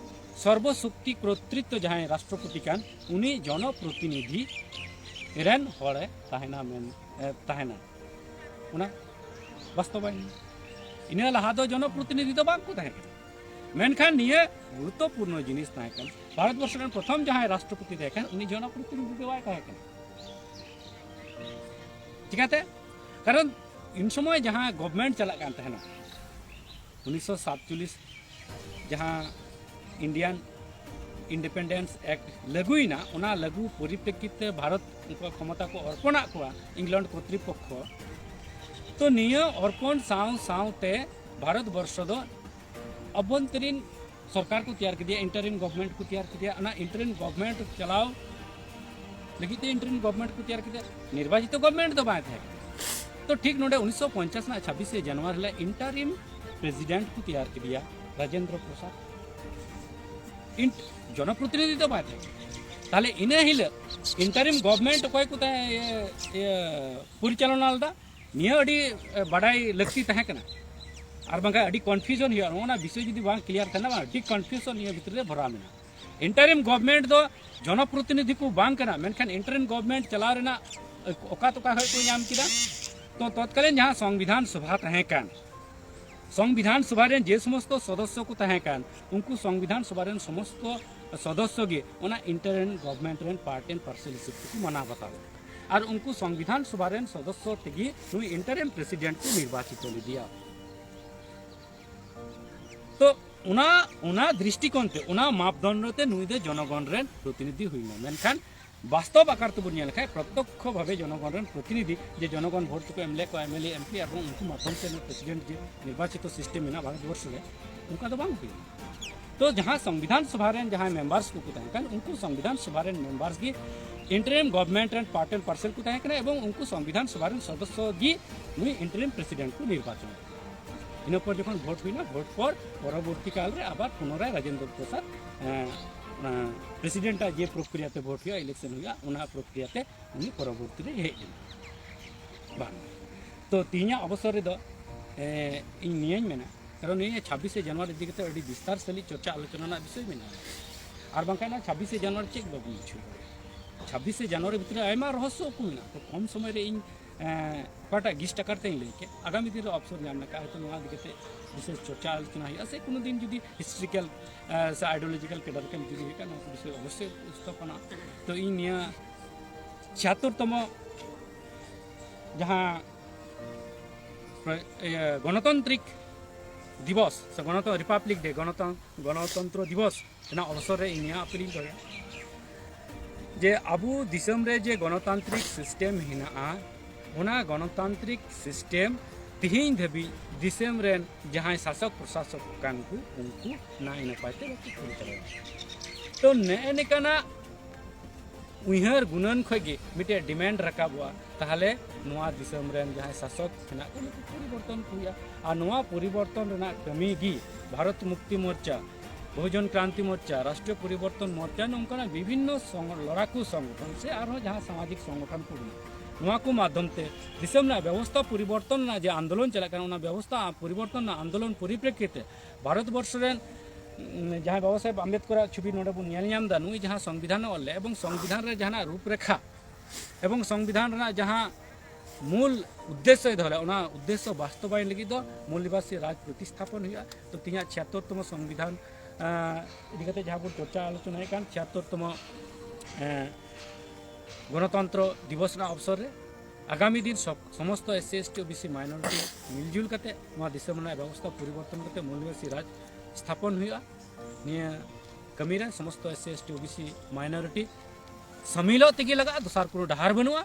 ᱥᱚᱨᱵᱚ ᱥᱚᱠᱛᱤ ᱠᱚᱨᱛᱨᱤᱛᱛᱚ ᱡᱟᱦᱟᱸᱭ ᱨᱟᱥᱴᱨᱚᱯᱚᱛᱤ ᱠᱟᱱ, ᱩᱱᱤ ᱡᱚᱱᱚᱯᱨᱚᱛᱤᱱᱤᱫᱷᱤ ᱨᱮᱱ ᱦᱚᱲᱮ ᱛᱟᱦᱮᱱᱟ ᱢᱮᱱ, ᱮ, ᱛᱟᱦᱮᱱᱟ᱾ ᱚᱱᱟ ᱵᱟᱥᱛᱚᱵᱟᱭᱚᱱ᱾ ᱤᱱᱟᱹ ᱞᱟᱦᱟ ᱫᱚ ᱡᱚᱱᱚᱯᱨᱚᱛᱤᱱᱤᱫᱷᱤ ᱫᱚ ᱵᱟᱝ ᱠᱚ ᱛᱟᱦᱮᱸ ᱠᱟᱱᱟ᱾ ᱢᱮᱱᱠᱷᱟᱱ ᱱᱤᱭᱟᱹ ᱜᱩᱨᱩᱛᱛᱚᱯᱩᱨᱱᱚ ᱡᱤᱱᱤᱥ ᱛᱟᱦᱮᱸ ᱠᱟᱱᱟ, ᱵᱷᱟᱨᱚᱛ ᱵᱚᱨᱥᱚ ᱨᱮᱱ ᱯᱨᱚᱛᱷᱚᱢ ᱡᱟᱦᱟᱸᱭ ᱨᱟᱥᱴᱨᱚᱯᱚᱛᱤ ᱛᱟᱦᱮᱸ ᱠᱟᱱ, ᱩᱱᱤ ᱡᱚᱱᱚᱯᱨᱚᱛᱤᱱᱤᱫᱷᱤ ᱫᱚ ᱵᱟᱭ ᱛᱟᱦᱮᱸ ᱠᱟᱱᱟ᱾ ᱪᱤᱠᱟᱹᱛᱮ? ᱠᱟᱨᱚᱱ ᱤᱱ ᱥᱚᱢᱚᱭ ᱡᱟᱦᱟᱸ government ᱪᱟᱞᱟᱜ ᱠᱟᱱ ᱛᱟᱦᱮᱱᱟ, ᱩᱱᱤᱥᱥᱚ ᱥᱟᱛᱪᱚᱞᱞᱤᱥ ᱡᱟᱦᱟᱸ Indian Independence Act ᱞᱟᱹᱜᱩᱭᱮᱱᱟ, ᱚᱱᱟ ᱞᱟᱹᱜᱩ ᱯᱚᱨᱤᱯᱨᱮᱠᱠᱷᱤᱛ ᱛᱮ ᱵᱷᱟᱨᱚᱛ ᱩᱱᱠᱩᱣᱟᱜ ᱠᱷᱚᱢᱚᱛᱟ ᱠᱚ ᱚᱨᱯᱚᱱᱟᱫ ᱠᱚᱣᱟ ᱤᱝᱞᱚᱱᱰ ᱠᱚᱨᱛᱨᱤᱯᱚᱠᱠᱷᱚ᱾ ᱛᱚ ᱱᱤᱭᱟᱹ ᱚᱨᱯᱚᱱ ᱥᱟᱶ ᱥᱟᱶᱛᱮ ᱵᱷᱟᱨᱚᱛ ᱵᱚᱨᱥᱚ ᱫᱚ ᱟᱵᱷᱚᱱᱛᱚᱨᱤᱱ ᱥᱚᱨᱠᱟᱨ ᱠᱚ ᱛᱮᱭᱟᱨ ᱠᱮᱫᱮᱭᱟ, interim government ᱠᱚ ᱛᱮᱭᱟᱨ ᱠᱮᱫᱮᱭᱟ᱾ ᱚᱱᱟ interim government ᱪᱟᱞᱟᱣ ᱞᱟᱹᱜᱤᱫ ᱛᱮ interim government ᱠᱚ ᱛᱮᱭᱟᱨ ᱠᱮᱫᱮᱭᱟ, ᱱᱤᱨᱵᱟᱪᱤᱛᱚ government ᱫᱚ ᱵᱟᱭ ᱛᱟᱦᱮᱸ ᱠᱟᱱᱟ᱾ ᱛᱚ ᱴᱷᱤᱠ ᱱᱚᱰᱮ ᱩᱱᱤᱥᱥᱚ ᱯᱚᱧᱪᱟᱥ ᱨᱮᱱᱟᱜ ᱪᱷᱟᱵᱵᱤᱥᱮ ᱡᱟᱱᱩᱣᱟᱨᱤ ᱦᱤᱞᱳᱜ interim president ᱠᱚ ᱛᱮᱭᱟᱨ ᱠᱮᱫᱮᱭᱟ ᱨᱟᱡᱮᱱᱫᱨᱚ ᱯᱨᱚᱥᱟᱫᱽ᱾ ᱤᱱ-, ᱡᱚᱱᱚᱯᱨᱚᱛᱤᱱᱤᱫᱷᱤ ᱫᱚ ᱵᱟᱭ ᱛᱟᱦᱮᱸ ᱠᱟᱱᱟ᱾ ᱛᱟᱦᱞᱮ ᱤᱱᱟᱹ ᱦᱤᱞᱳᱜ interim government ᱚᱠᱚᱭ ᱠᱚ ᱛᱟᱦᱮᱸ, ᱤᱭᱟᱹ, ᱤᱭᱟᱹ, ᱯᱚᱨᱤᱪᱟᱞᱚᱱᱟ ᱞᱮᱫᱟ, ᱱᱤᱭᱟᱹ ᱟᱹᱰᱤ, ᱮ, ᱵᱟᱰᱟᱭ ᱞᱟᱹᱠᱛᱤ ᱛᱟᱦᱮᱸ ᱠᱟᱱᱟ᱾ ᱟᱨ ᱵᱟᱝᱠᱷᱟᱱ ᱟᱹᱰᱤ confusion ᱦᱩᱭᱩᱜᱼᱟ᱾ ᱱᱚᱜᱼᱚ ᱱᱟ ᱵᱤᱥᱚᱭ ᱡᱩᱫᱤ ᱵᱟᱝ clear ᱛᱟᱦᱮᱱᱟ, ᱵᱟᱝ, ᱟᱹᱰᱤ confusion ᱱᱤᱭᱟᱹ ᱵᱷᱤᱛᱨᱤ ᱨᱮ ᱵᱷᱚᱨᱟᱣ ᱢᱮᱱᱟᱜᱼᱟ᱾ Interim government ᱫᱚ ᱡᱚᱱᱚᱯᱨᱚᱛᱤᱱᱤᱫᱷᱤ ᱠᱚ ᱵᱟᱝ ᱠᱟᱱᱟ, ᱢᱮᱱᱠᱷᱟᱱ interim government ᱪᱟᱞᱟᱣ ᱨᱮᱱᱟᱜ, ᱮ, ᱚᱠᱟ ᱛᱚᱠᱟ ᱠᱷᱚᱱ ᱠᱚ ᱧᱟᱢ ᱠᱮᱫᱟ? ᱛᱚ ᱛᱚᱛᱠᱟᱞᱤᱱ ᱡᱟᱦᱟᱸ ᱥᱚᱝᱵᱤᱫᱷᱟᱱ ᱥᱚᱵᱷᱟ ᱛᱟᱦᱮᱸ ᱠᱟᱱ, ᱥᱚᱝᱵᱤᱫᱷᱟᱱ ᱥᱚᱵᱷᱟ ᱨᱮᱱ ᱡᱮ ᱥᱚᱢᱚᱥᱛᱚ ᱥᱚᱫᱚᱥᱥᱚ ᱠᱚ ᱛᱟᱦᱮᱸ ᱠᱟᱱ, ᱩᱱᱠᱩ ᱥᱚᱝᱵᱤᱫᱷᱟᱱ ᱥᱚᱵᱷᱟ ᱨᱮᱱ ᱥᱚᱢᱚᱥᱛᱚ ᱥᱚᱫᱚᱥᱥᱚ ᱜᱮ ᱚᱱᱟ interim government ᱨᱮᱱ part and parcel ᱦᱤᱥᱟᱹᱵ ᱛᱮᱠᱚ ᱢᱟᱱᱟᱣ ᱵᱟᱛᱟᱣ ᱮᱫᱟ᱾ ᱟᱨ ᱩᱱᱠᱩ ᱥᱚᱝᱵᱤᱫᱷᱟᱱ ᱥᱚᱵᱷᱟ ᱨᱮᱱ ᱥᱚᱫᱚᱥᱥᱚ ᱛᱮᱜᱮ ᱱᱩᱭ interim president ᱠᱚ ᱱᱤᱨᱵᱟᱪᱤᱛ ᱞᱮᱫᱮᱭᱟ᱾ ᱛᱚ ᱚᱱᱟ, ᱚᱱᱟ ᱫᱨᱤᱥᱴᱤᱠᱳᱱ ᱛᱮ, ᱚᱱᱟ ᱢᱟᱯᱫᱚᱱᱰ ᱛᱮ ᱱᱩᱭ ᱫᱚ ᱡᱚᱱᱚᱜᱚᱱ ᱨᱮᱱ ᱯᱨᱚᱛᱤᱱᱤᱫᱷᱤ ᱦᱩᱭᱱᱟ᱾ ᱢᱮᱱᱠᱷᱟᱱ ᱵᱟᱥᱛᱚᱵ ᱟᱠᱟᱨ ᱛᱮᱵᱚᱱ ᱧᱮᱞ ᱞᱮᱠᱷᱟᱱ, ᱯᱨᱚᱛᱛᱚᱠᱠᱷᱚ ᱵᱷᱟᱵᱮ ᱡᱚᱱᱚᱜᱚᱱ ᱨᱮᱱ ᱯᱨᱚᱛᱤᱱᱤᱫᱷᱤ, ᱡᱮ ᱡᱚᱱᱚᱜᱚᱱ ᱵᱷᱳᱴ ᱛᱮᱠᱚ ᱮᱢ ᱞᱮᱫ ᱠᱚᱣᱟ MLA, MP, ᱮᱵᱚᱝ ᱩᱱᱠᱩ ᱢᱟᱫᱽᱫᱷᱚᱢ ᱛᱮ ᱱᱩᱭ president ᱡᱮ ᱱᱤᱨᱵᱟᱪᱤᱛᱚ system ᱢᱮᱱᱟᱜᱼᱟ ᱵᱷᱟᱨᱚᱛ ᱵᱚᱨᱥᱚ ᱨᱮ, ᱚᱱᱠᱟ ᱫᱚ ᱵᱟᱝ ᱦᱩᱭᱩᱜᱼᱟ᱾ ᱛᱚ ᱡᱟᱦᱟᱸ ᱥᱚᱝᱵᱤᱫᱷᱟᱱ ᱥᱚᱵᱷᱟ ᱨᱮᱱ ᱡᱟᱦᱟᱸᱭ members ᱠᱚᱠᱚ ᱛᱟᱦᱮᱸ ᱠᱟᱱ, ᱩᱱᱠᱩ ᱥᱚᱝᱵᱤᱫᱷᱟᱱ ᱥᱚᱵᱷᱟ ᱨᱮᱱ members ᱜᱮ interim government ᱨᱮᱱ part and parcel ᱠᱚ ᱛᱟᱦᱮᱸ ᱠᱟᱱᱟ, ᱮᱵᱚᱝ ᱩᱱᱠᱩ ᱥᱚᱝᱵᱤᱫᱷᱟᱱ ᱥᱚᱵᱷᱟ ᱨᱮᱱ ᱥᱚᱫᱚᱥᱥᱚ ᱜᱮ ᱱᱩᱭ interim president ᱠᱚ ᱱᱤᱨᱵᱟᱪᱚᱱ ᱠᱮᱫᱮᱭᱟ᱾ ᱤᱱᱟᱹ ᱯᱚᱨ ᱡᱚᱠᱷᱚᱱ ᱵᱷᱳᱴ ᱦᱩᱭᱱᱟ, ᱵᱷᱳᱴ ᱯᱚᱨ ᱯᱚᱨᱚᱵᱚᱨᱛᱤ ᱠᱟᱞ ᱨᱮ ᱟᱵᱟᱨ ᱯᱩᱱᱚᱨᱟᱭ ᱨᱟᱡᱮᱱᱫᱨᱚ ᱯᱨᱚᱥᱟᱫᱽ, ᱮᱸ, ᱚᱱᱟ president ᱟᱜ ᱡᱮ ᱯᱨᱚᱠᱨᱤᱭᱟ ᱛᱮ ᱵᱷᱳᱴ ᱦᱩᱭᱩᱜᱼᱟ, election ᱦᱩᱭᱩᱜᱼᱟ, ᱚᱱᱟ ᱯᱨᱚᱠᱨᱤᱭᱟ ᱛᱮ ᱩᱱᱤ ᱯᱚᱨᱚᱵᱚᱨᱛᱤ ᱨᱮ ᱦᱮᱡ ᱮᱱᱟ᱾ ᱵᱟᱝ᱾ ᱛᱚ ᱛᱮᱦᱮᱧᱟᱜ ᱚᱵᱚᱥᱚᱨ ᱨᱮᱫᱚ, ᱮᱸ, ᱤᱧ ᱱᱤᱭᱟᱹᱧ ᱢᱮᱱᱟ, ᱠᱟᱨᱚᱱ ᱱᱤᱭᱟᱹ ᱪᱷᱟᱵᱵᱤᱥᱮ ᱡᱟᱱᱩᱣᱟᱨᱤ ᱤᱫᱤ ᱠᱟᱛᱮ ᱟᱹᱰᱤ ᱵᱤᱥᱛᱟᱨ ᱥᱟᱺᱦᱤᱡ ᱪᱚᱨᱪᱟ ᱟᱞᱳᱪᱚᱱᱟ ᱨᱮᱱᱟᱜ ᱵᱤᱥᱚᱭ ᱢᱮᱱᱟᱜᱼᱟ᱾ ᱟᱨ ᱵᱟᱝᱠᱷᱟᱱ ᱚᱱᱟ ᱪᱷᱟᱵᱵᱤᱥᱮ ᱡᱟᱱᱩᱣᱟᱨᱤ ᱪᱮᱫ ᱵᱟᱵᱚᱱ ᱵᱩᱡᱷᱟᱹᱣ ᱫᱟᱲᱮᱭᱟᱜᱼᱟ? ᱪᱷᱟᱵᱵᱤᱥᱮ ᱡᱟᱱᱩᱣᱟᱨᱤ ᱵᱷᱤᱛᱨᱤ ᱨᱮ ᱟᱭᱢᱟ ᱨᱚᱦᱚᱥᱥᱚ ᱠᱚ ᱢᱮᱱᱟᱜᱼᱟ᱾ ᱛᱚ ᱠᱚᱢ ᱥᱚᱢᱚᱭ ᱨᱮ ᱤᱧ, ᱮᱸ, ᱚᱠᱟᱴᱟᱜ ᱜᱤᱥᱴ ᱟᱠᱟᱨ ᱛᱮᱧ ᱞᱟᱹᱭ ᱠᱮᱫ, ᱟᱜᱟᱢᱤ ᱫᱤᱱ ᱨᱮ ᱚᱯᱥᱚᱨ ᱧᱟᱢ ᱞᱮᱠᱷᱟᱱ ᱦᱚᱭᱛᱳ ᱱᱚᱣᱟ ᱤᱫᱤ ᱠᱟᱛᱮ ᱵᱤᱥᱮᱥ ᱪᱚᱨᱪᱟ ᱟᱞᱳᱪᱚᱱᱟ ᱦᱩᱭᱩᱜᱼᱟ, ᱥᱮ ᱠᱳᱱᱳ ᱫᱤᱱ ᱡᱩᱫᱤ historical, ᱮᱸ, ᱥᱮ ideological ᱠᱮᱰᱟᱨ ᱠᱟᱹᱢᱤ ᱡᱩᱫᱤ ᱦᱩᱭᱩᱜ ᱠᱷᱟᱱ, ᱱᱚᱣᱟ ᱠᱚ ᱵᱤᱥᱚᱭ ᱚᱵᱚᱥᱥᱳᱭ ᱩᱯᱚᱥᱛᱷᱟᱯᱚᱱᱟ᱾ ᱛᱚ ᱤᱧ ᱱᱤᱭᱟᱹ ᱪᱷᱤᱭᱟᱛᱛᱳᱨ ᱛᱚᱢᱚ ᱡᱟᱦᱟᱸ ᱯᱨᱚ-, ᱤᱭᱟᱹ, ᱜᱚᱱᱚᱛᱟᱱᱛᱨᱤᱠ ᱫᱤᱵᱚᱥ ᱥᱮ ᱜᱚᱱᱚᱛᱚ-, Republic Day, ᱜᱚᱱᱚᱛᱚ-, ᱜᱚᱱᱚᱛᱚᱱᱛᱨᱚ ᱫᱤᱵᱚᱥ ᱨᱮᱱᱟᱜ ᱚᱵᱚᱥᱚᱨ ᱨᱮ ᱤᱧ ᱱᱤᱭᱟᱹ ᱟᱯᱤᱞ ᱤᱧ ᱫᱚᱦᱚᱭᱟ ᱡᱮ ᱟᱵᱚ ᱫᱤᱥᱚᱢ ᱨᱮ ᱡᱮ ᱜᱚᱱᱚᱛᱟᱱᱛᱨᱤᱠ system ᱦᱮᱱᱟᱜᱼᱟ, ᱚᱱᱟ ᱜᱚᱱᱚᱛᱟᱱᱛᱨᱤᱠ system ᱛᱮᱦᱮᱧ ᱫᱷᱟᱹᱵᱤᱡ ᱫᱤᱥᱚᱢ ᱨᱮᱱ ᱡᱟᱦᱟᱸᱭ ᱥᱟᱥᱚᱠ ᱯᱨᱚᱥᱟᱥᱚᱠ ᱠᱟᱱ ᱠᱚ, ᱩᱱᱠᱩ ᱱᱟᱭ ᱱᱟᱯᱟᱭ ᱛᱮ ᱵᱟᱠᱚ ᱯᱚᱨᱤᱪᱟᱞᱚᱱᱟ᱾ ᱛᱚ ᱱᱮᱜᱼᱮ ᱱᱤᱠᱟᱱᱟᱜ ᱩᱭᱦᱟᱹᱨ ᱜᱩᱱᱟᱹᱱ ᱠᱷᱚᱡ ᱜᱮ ᱢᱤᱫᱴᱮᱡ demand ᱨᱟᱠᱟᱵᱚᱜᱼᱟ, ᱛᱟᱦᱞᱮ ᱱᱚᱣᱟ ᱫᱤᱥᱚᱢ ᱨᱮᱱ ᱡᱟᱦᱟᱸᱭ ᱥᱟᱥᱚᱠ ᱦᱮᱱᱟᱜ ᱠᱚ, ᱱᱩᱠᱩ ᱯᱚᱨᱤᱵᱚᱨᱛᱚᱱ ᱠᱚ ᱦᱩᱭᱩᱜᱼᱟ᱾ ᱟᱨ ᱱᱚᱣᱟ ᱯᱚᱨᱤᱵᱚᱨᱛᱚᱱ ᱨᱮᱱᱟᱜ ᱠᱟᱹᱢᱤ ᱜᱮ ᱵᱷᱟᱨᱚᱛ ᱢᱩᱠᱛᱤ ᱢᱳᱨᱪᱟ, ᱵᱚᱦᱩᱡᱚᱱ ᱠᱨᱟᱱᱛᱤ ᱢᱳᱨᱪᱟ, ᱨᱟᱥᱴᱨᱤᱭᱚ ᱯᱚᱨᱤᱵᱚᱨᱛᱚᱱ ᱢᱳᱨᱪᱟ, ᱱᱚᱝᱠᱟᱱᱟᱜ ᱵᱤᱵᱷᱤᱱᱱᱚ ᱥᱚᱝ-, ᱞᱚᱲᱟᱠᱩ ᱥᱚᱝᱜᱚᱴᱷᱚᱱ ᱥᱮ ᱟᱨᱦᱚᱸ ᱡᱟᱦᱟᱸ ᱥᱟᱢᱟᱡᱤᱠ ᱥᱚᱝᱜᱚᱴᱷᱚᱱ ᱠᱚ ᱢᱮᱱᱟᱜᱼᱟ, ᱱᱚᱣᱟ ᱠᱚ ᱢᱟᱫᱽᱫᱷᱚᱢ ᱛᱮ ᱫᱤᱥᱚᱢ ᱨᱮᱱᱟᱜ ᱵᱮᱵᱚᱥᱛᱷᱟ ᱯᱚᱨᱤᱵᱚᱨᱛᱚᱱ ᱨᱮᱱᱟᱜ ᱡᱮ ᱟᱱᱫᱳᱞᱚᱱ ᱪᱟᱞᱟᱜ ᱠᱟᱱᱟ, ᱚᱱᱟ ᱵᱮᱵᱚᱥᱛᱷᱟ ᱯᱚᱨᱤᱵᱚᱨᱛᱚᱱ ᱨᱮᱱᱟᱜ ᱟᱱᱫᱳᱞᱚᱱ ᱯᱚᱨᱤᱯᱨᱮᱠᱠᱷᱤᱛ ᱛᱮ ᱵᱷᱟᱨᱚᱛ ᱵᱚᱨᱥᱚ ᱨᱮᱱ, ᱩᱸ, ᱡᱟᱦᱟᱸᱭ ᱵᱟᱵᱟ ᱥᱟᱦᱮᱵᱽ ᱟᱢᱵᱮᱫᱠᱚᱨᱟᱜ ᱪᱷᱚᱵᱤ ᱱᱚᱰᱮ ᱵᱚᱱ ᱧᱮᱞ ᱧᱟᱢ ᱮᱫᱟ, ᱱᱩᱭ ᱡᱟᱦᱟᱸ ᱥᱚᱝᱵᱤᱫᱷᱟᱱ ᱮ ᱚᱞ ᱞᱮᱫ ᱮᱵᱚᱝ ᱥᱚᱝᱵᱤᱫᱷᱟᱱ ᱨᱮ ᱡᱟᱦᱟᱱᱟᱜ ᱨᱩᱯᱨᱮᱠᱷᱟ ᱮᱵᱚᱝ ᱥᱚᱝᱵᱤᱫᱷᱟᱱ ᱨᱮᱱᱟᱜ ᱡᱟᱦᱟᱸ ᱢᱩᱞ ᱩᱫᱽᱫᱮᱥᱥᱚᱭ ᱫᱚᱦᱚ ᱞᱮᱫᱟ, ᱚᱱᱟ ᱩᱫᱽᱫᱮᱥᱥᱚ ᱵᱟᱥᱛᱚᱵᱟᱭᱚᱱ ᱞᱟᱹᱜᱤᱫ ᱫᱚ ᱢᱩᱞ ᱱᱤᱵᱟᱥᱤ ᱨᱟᱡᱽ ᱯᱨᱚᱛᱤᱥᱛᱷᱟᱯᱚᱱ ᱦᱩᱭᱩᱜᱼᱟ᱾ ᱛᱚ ᱛᱮᱦᱮᱧᱟᱜ ᱪᱷᱤᱭᱟᱛᱛᱚᱨ ᱛᱚᱢᱚ ᱥᱚᱝᱵᱤᱫᱷᱟᱱ, ᱟᱸ, ᱤᱫᱤ ᱠᱟᱛᱮ ᱡᱟᱦᱟᱸ ᱵᱚᱱ ᱪᱚᱨᱪᱟ ᱟᱞᱳᱪᱚᱱᱟᱭᱮᱫ ᱠᱟᱱ, ᱪᱷᱤᱭᱟᱛᱛᱚᱨ ᱛᱚᱢᱚ, ᱟᱸ, ᱜᱚᱱᱚᱛᱚᱱᱛᱨᱚ ᱫᱤᱵᱚᱥ ᱨᱮᱱᱟᱜ ᱚᱵᱥᱚᱨ ᱨᱮ ᱟᱜᱟᱢᱤ ᱫᱤᱱ ᱥᱚᱵ-, ᱥᱚᱢᱚᱥᱛᱚ SC ST OBC minority ᱢᱤᱞᱡᱩᱞ ᱠᱟᱛᱮ ᱱᱚᱣᱟ ᱫᱤᱥᱚᱢ ᱨᱮᱱᱟᱜ ᱵᱮᱵᱚᱥᱛᱷᱟ ᱯᱚᱨᱤᱵᱚᱨᱛᱚᱱ ᱠᱟᱛᱮ ᱢᱩᱞ ᱱᱤᱵᱟᱥᱤ ᱨᱟᱡᱽ ᱥᱛᱷᱟᱯᱚᱱ ᱦᱩᱭᱩᱜᱼᱟ᱾ ᱱᱤᱭᱟᱹ ᱠᱟᱹᱢᱤ ᱨᱮ ᱥᱚᱢᱚᱥᱛᱚ SC ST OBC minority ᱥᱟᱢᱤᱞᱚᱜ ᱛᱮᱜᱮ ᱞᱟᱜᱟᱜᱼᱟ, ᱫᱚᱥᱟᱨ ᱠᱳᱱᱳ ᱰᱟᱦᱟᱨ ᱵᱟᱹᱱᱩᱜᱼᱟ᱾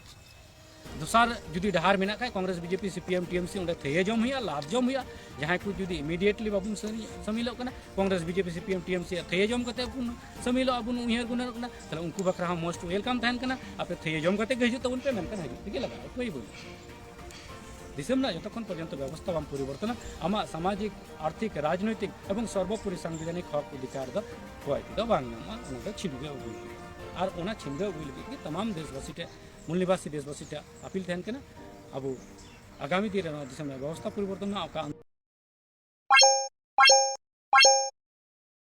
ᱫᱚᱥᱟᱨ ᱡᱩᱫᱤ ᱰᱟᱦᱟᱨ ᱢᱮᱱᱟᱜ ᱠᱷᱟᱡ, ᱠᱚᱝᱜᱨᱮᱥ, BJP, CPM, TMC ᱚᱸᱰᱮ ᱛᱷᱟᱹᱭᱟᱹ ᱡᱚᱢ ᱦᱩᱭᱩᱜᱼᱟ, ᱞᱟᱫ ᱡᱚᱢ ᱦᱩᱭᱩᱜᱼᱟ᱾ ᱡᱟᱦᱟᱸᱭ ᱠᱚ ᱡᱩᱫᱤ immediately ᱵᱟᱵᱚᱱ ᱥᱟᱹᱨᱤ-, ᱥᱟᱢᱤᱞᱚᱜ ᱠᱟᱱᱟ, ᱠᱚᱝᱜᱨᱮᱥ, BJP, CPM, TMC ᱛᱷᱟᱹᱭᱟᱹ ᱡᱚᱢ ᱠᱟᱛᱮ ᱵᱚᱱ ᱥᱟᱢᱤᱞᱚᱜᱼᱟ, ᱵᱚᱱ ᱩᱭᱦᱟᱹᱨ ᱜᱩᱱᱟᱹᱱᱚᱜ ᱠᱟᱱᱟ, ᱛᱟᱦᱞᱮ ᱩᱱᱠᱩ ᱵᱟᱠᱷᱨᱟ ᱦᱚᱸ most welcome ᱛᱟᱦᱮᱱ ᱠᱟᱱᱟ᱾ ᱟᱯᱮ ᱛᱷᱟᱹᱭᱟᱹ ᱡᱚᱢ ᱠᱟᱛᱮ ᱜᱮ ᱦᱤᱡᱩᱜ ᱛᱟᱵᱚᱱ ᱯᱮ, ᱢᱮᱱᱠᱷᱟᱱ ᱦᱤᱡᱩᱜ ᱛᱮᱜᱮ ᱞᱟᱜᱟᱜᱼᱟ, ᱩᱯᱟᱹᱭ ᱵᱟᱹᱱᱩᱜᱼᱟ᱾ ᱫᱤᱥᱚᱢ ᱨᱮᱱᱟᱜ ᱡᱚᱛᱚ ᱠᱷᱚᱱ ᱯᱚᱨᱡᱚᱱᱛᱚ ᱵᱮᱵᱚᱥᱛᱷᱟ ᱵᱟᱢ ᱯᱚᱨᱤᱵᱚᱨᱛᱚᱱᱟ, ᱟᱢᱟᱜ ᱥᱟᱢᱟᱡᱤᱠ, ᱟᱨᱛᱷᱤᱠ, ᱨᱟᱡᱽᱱᱳᱭᱛᱤᱠ ᱮᱵᱚᱝ ᱥᱚᱨᱵᱚᱯᱚᱨᱤ ᱥᱟᱝᱵᱤᱫᱷᱟᱱᱤᱠ ᱦᱚᱠ ᱚᱫᱷᱤᱠᱟᱨ ᱫᱚ ᱠᱚᱭ ᱛᱮᱫᱚ ᱵᱟᱝ ᱧᱟᱢᱚᱜᱼᱟ᱾ ᱚᱱᱟ ᱫᱚ ᱪᱷᱤᱱᱜᱟᱹᱣ ᱟᱹᱜᱩᱭ ᱦᱩᱭᱩᱜᱼᱟ᱾ ᱟᱨ ᱚᱱᱟ ᱪᱷᱤᱱᱜᱟᱹᱣ ᱟᱹᱜᱩᱭ ᱞᱟᱹᱜᱤᱫ ᱜᱮ ᱛᱟᱢᱟᱢ ᱫᱮᱥᱵᱟᱥᱤ ᱴᱷᱮᱱ, ᱢᱩᱞ ᱱᱤᱵᱟᱥᱤ ᱫᱮᱥᱵᱟᱥᱤ ᱴᱷᱮᱱ ᱟᱯᱤᱞ ᱛᱟᱦᱮᱱ ᱠᱟᱱᱟ, ᱟᱵᱚ ᱟᱜᱟᱢᱤ ᱫᱤᱱ ᱨᱮ ᱱᱚᱣᱟ ᱫᱤᱥᱚᱢ ᱨᱮᱱᱟᱜ ᱵᱮᱵᱚᱥᱛᱷᱟ ᱯᱚᱨᱤᱵᱚᱨᱛᱚᱱ ᱨᱮᱱᱟᱜ ᱚᱠᱟ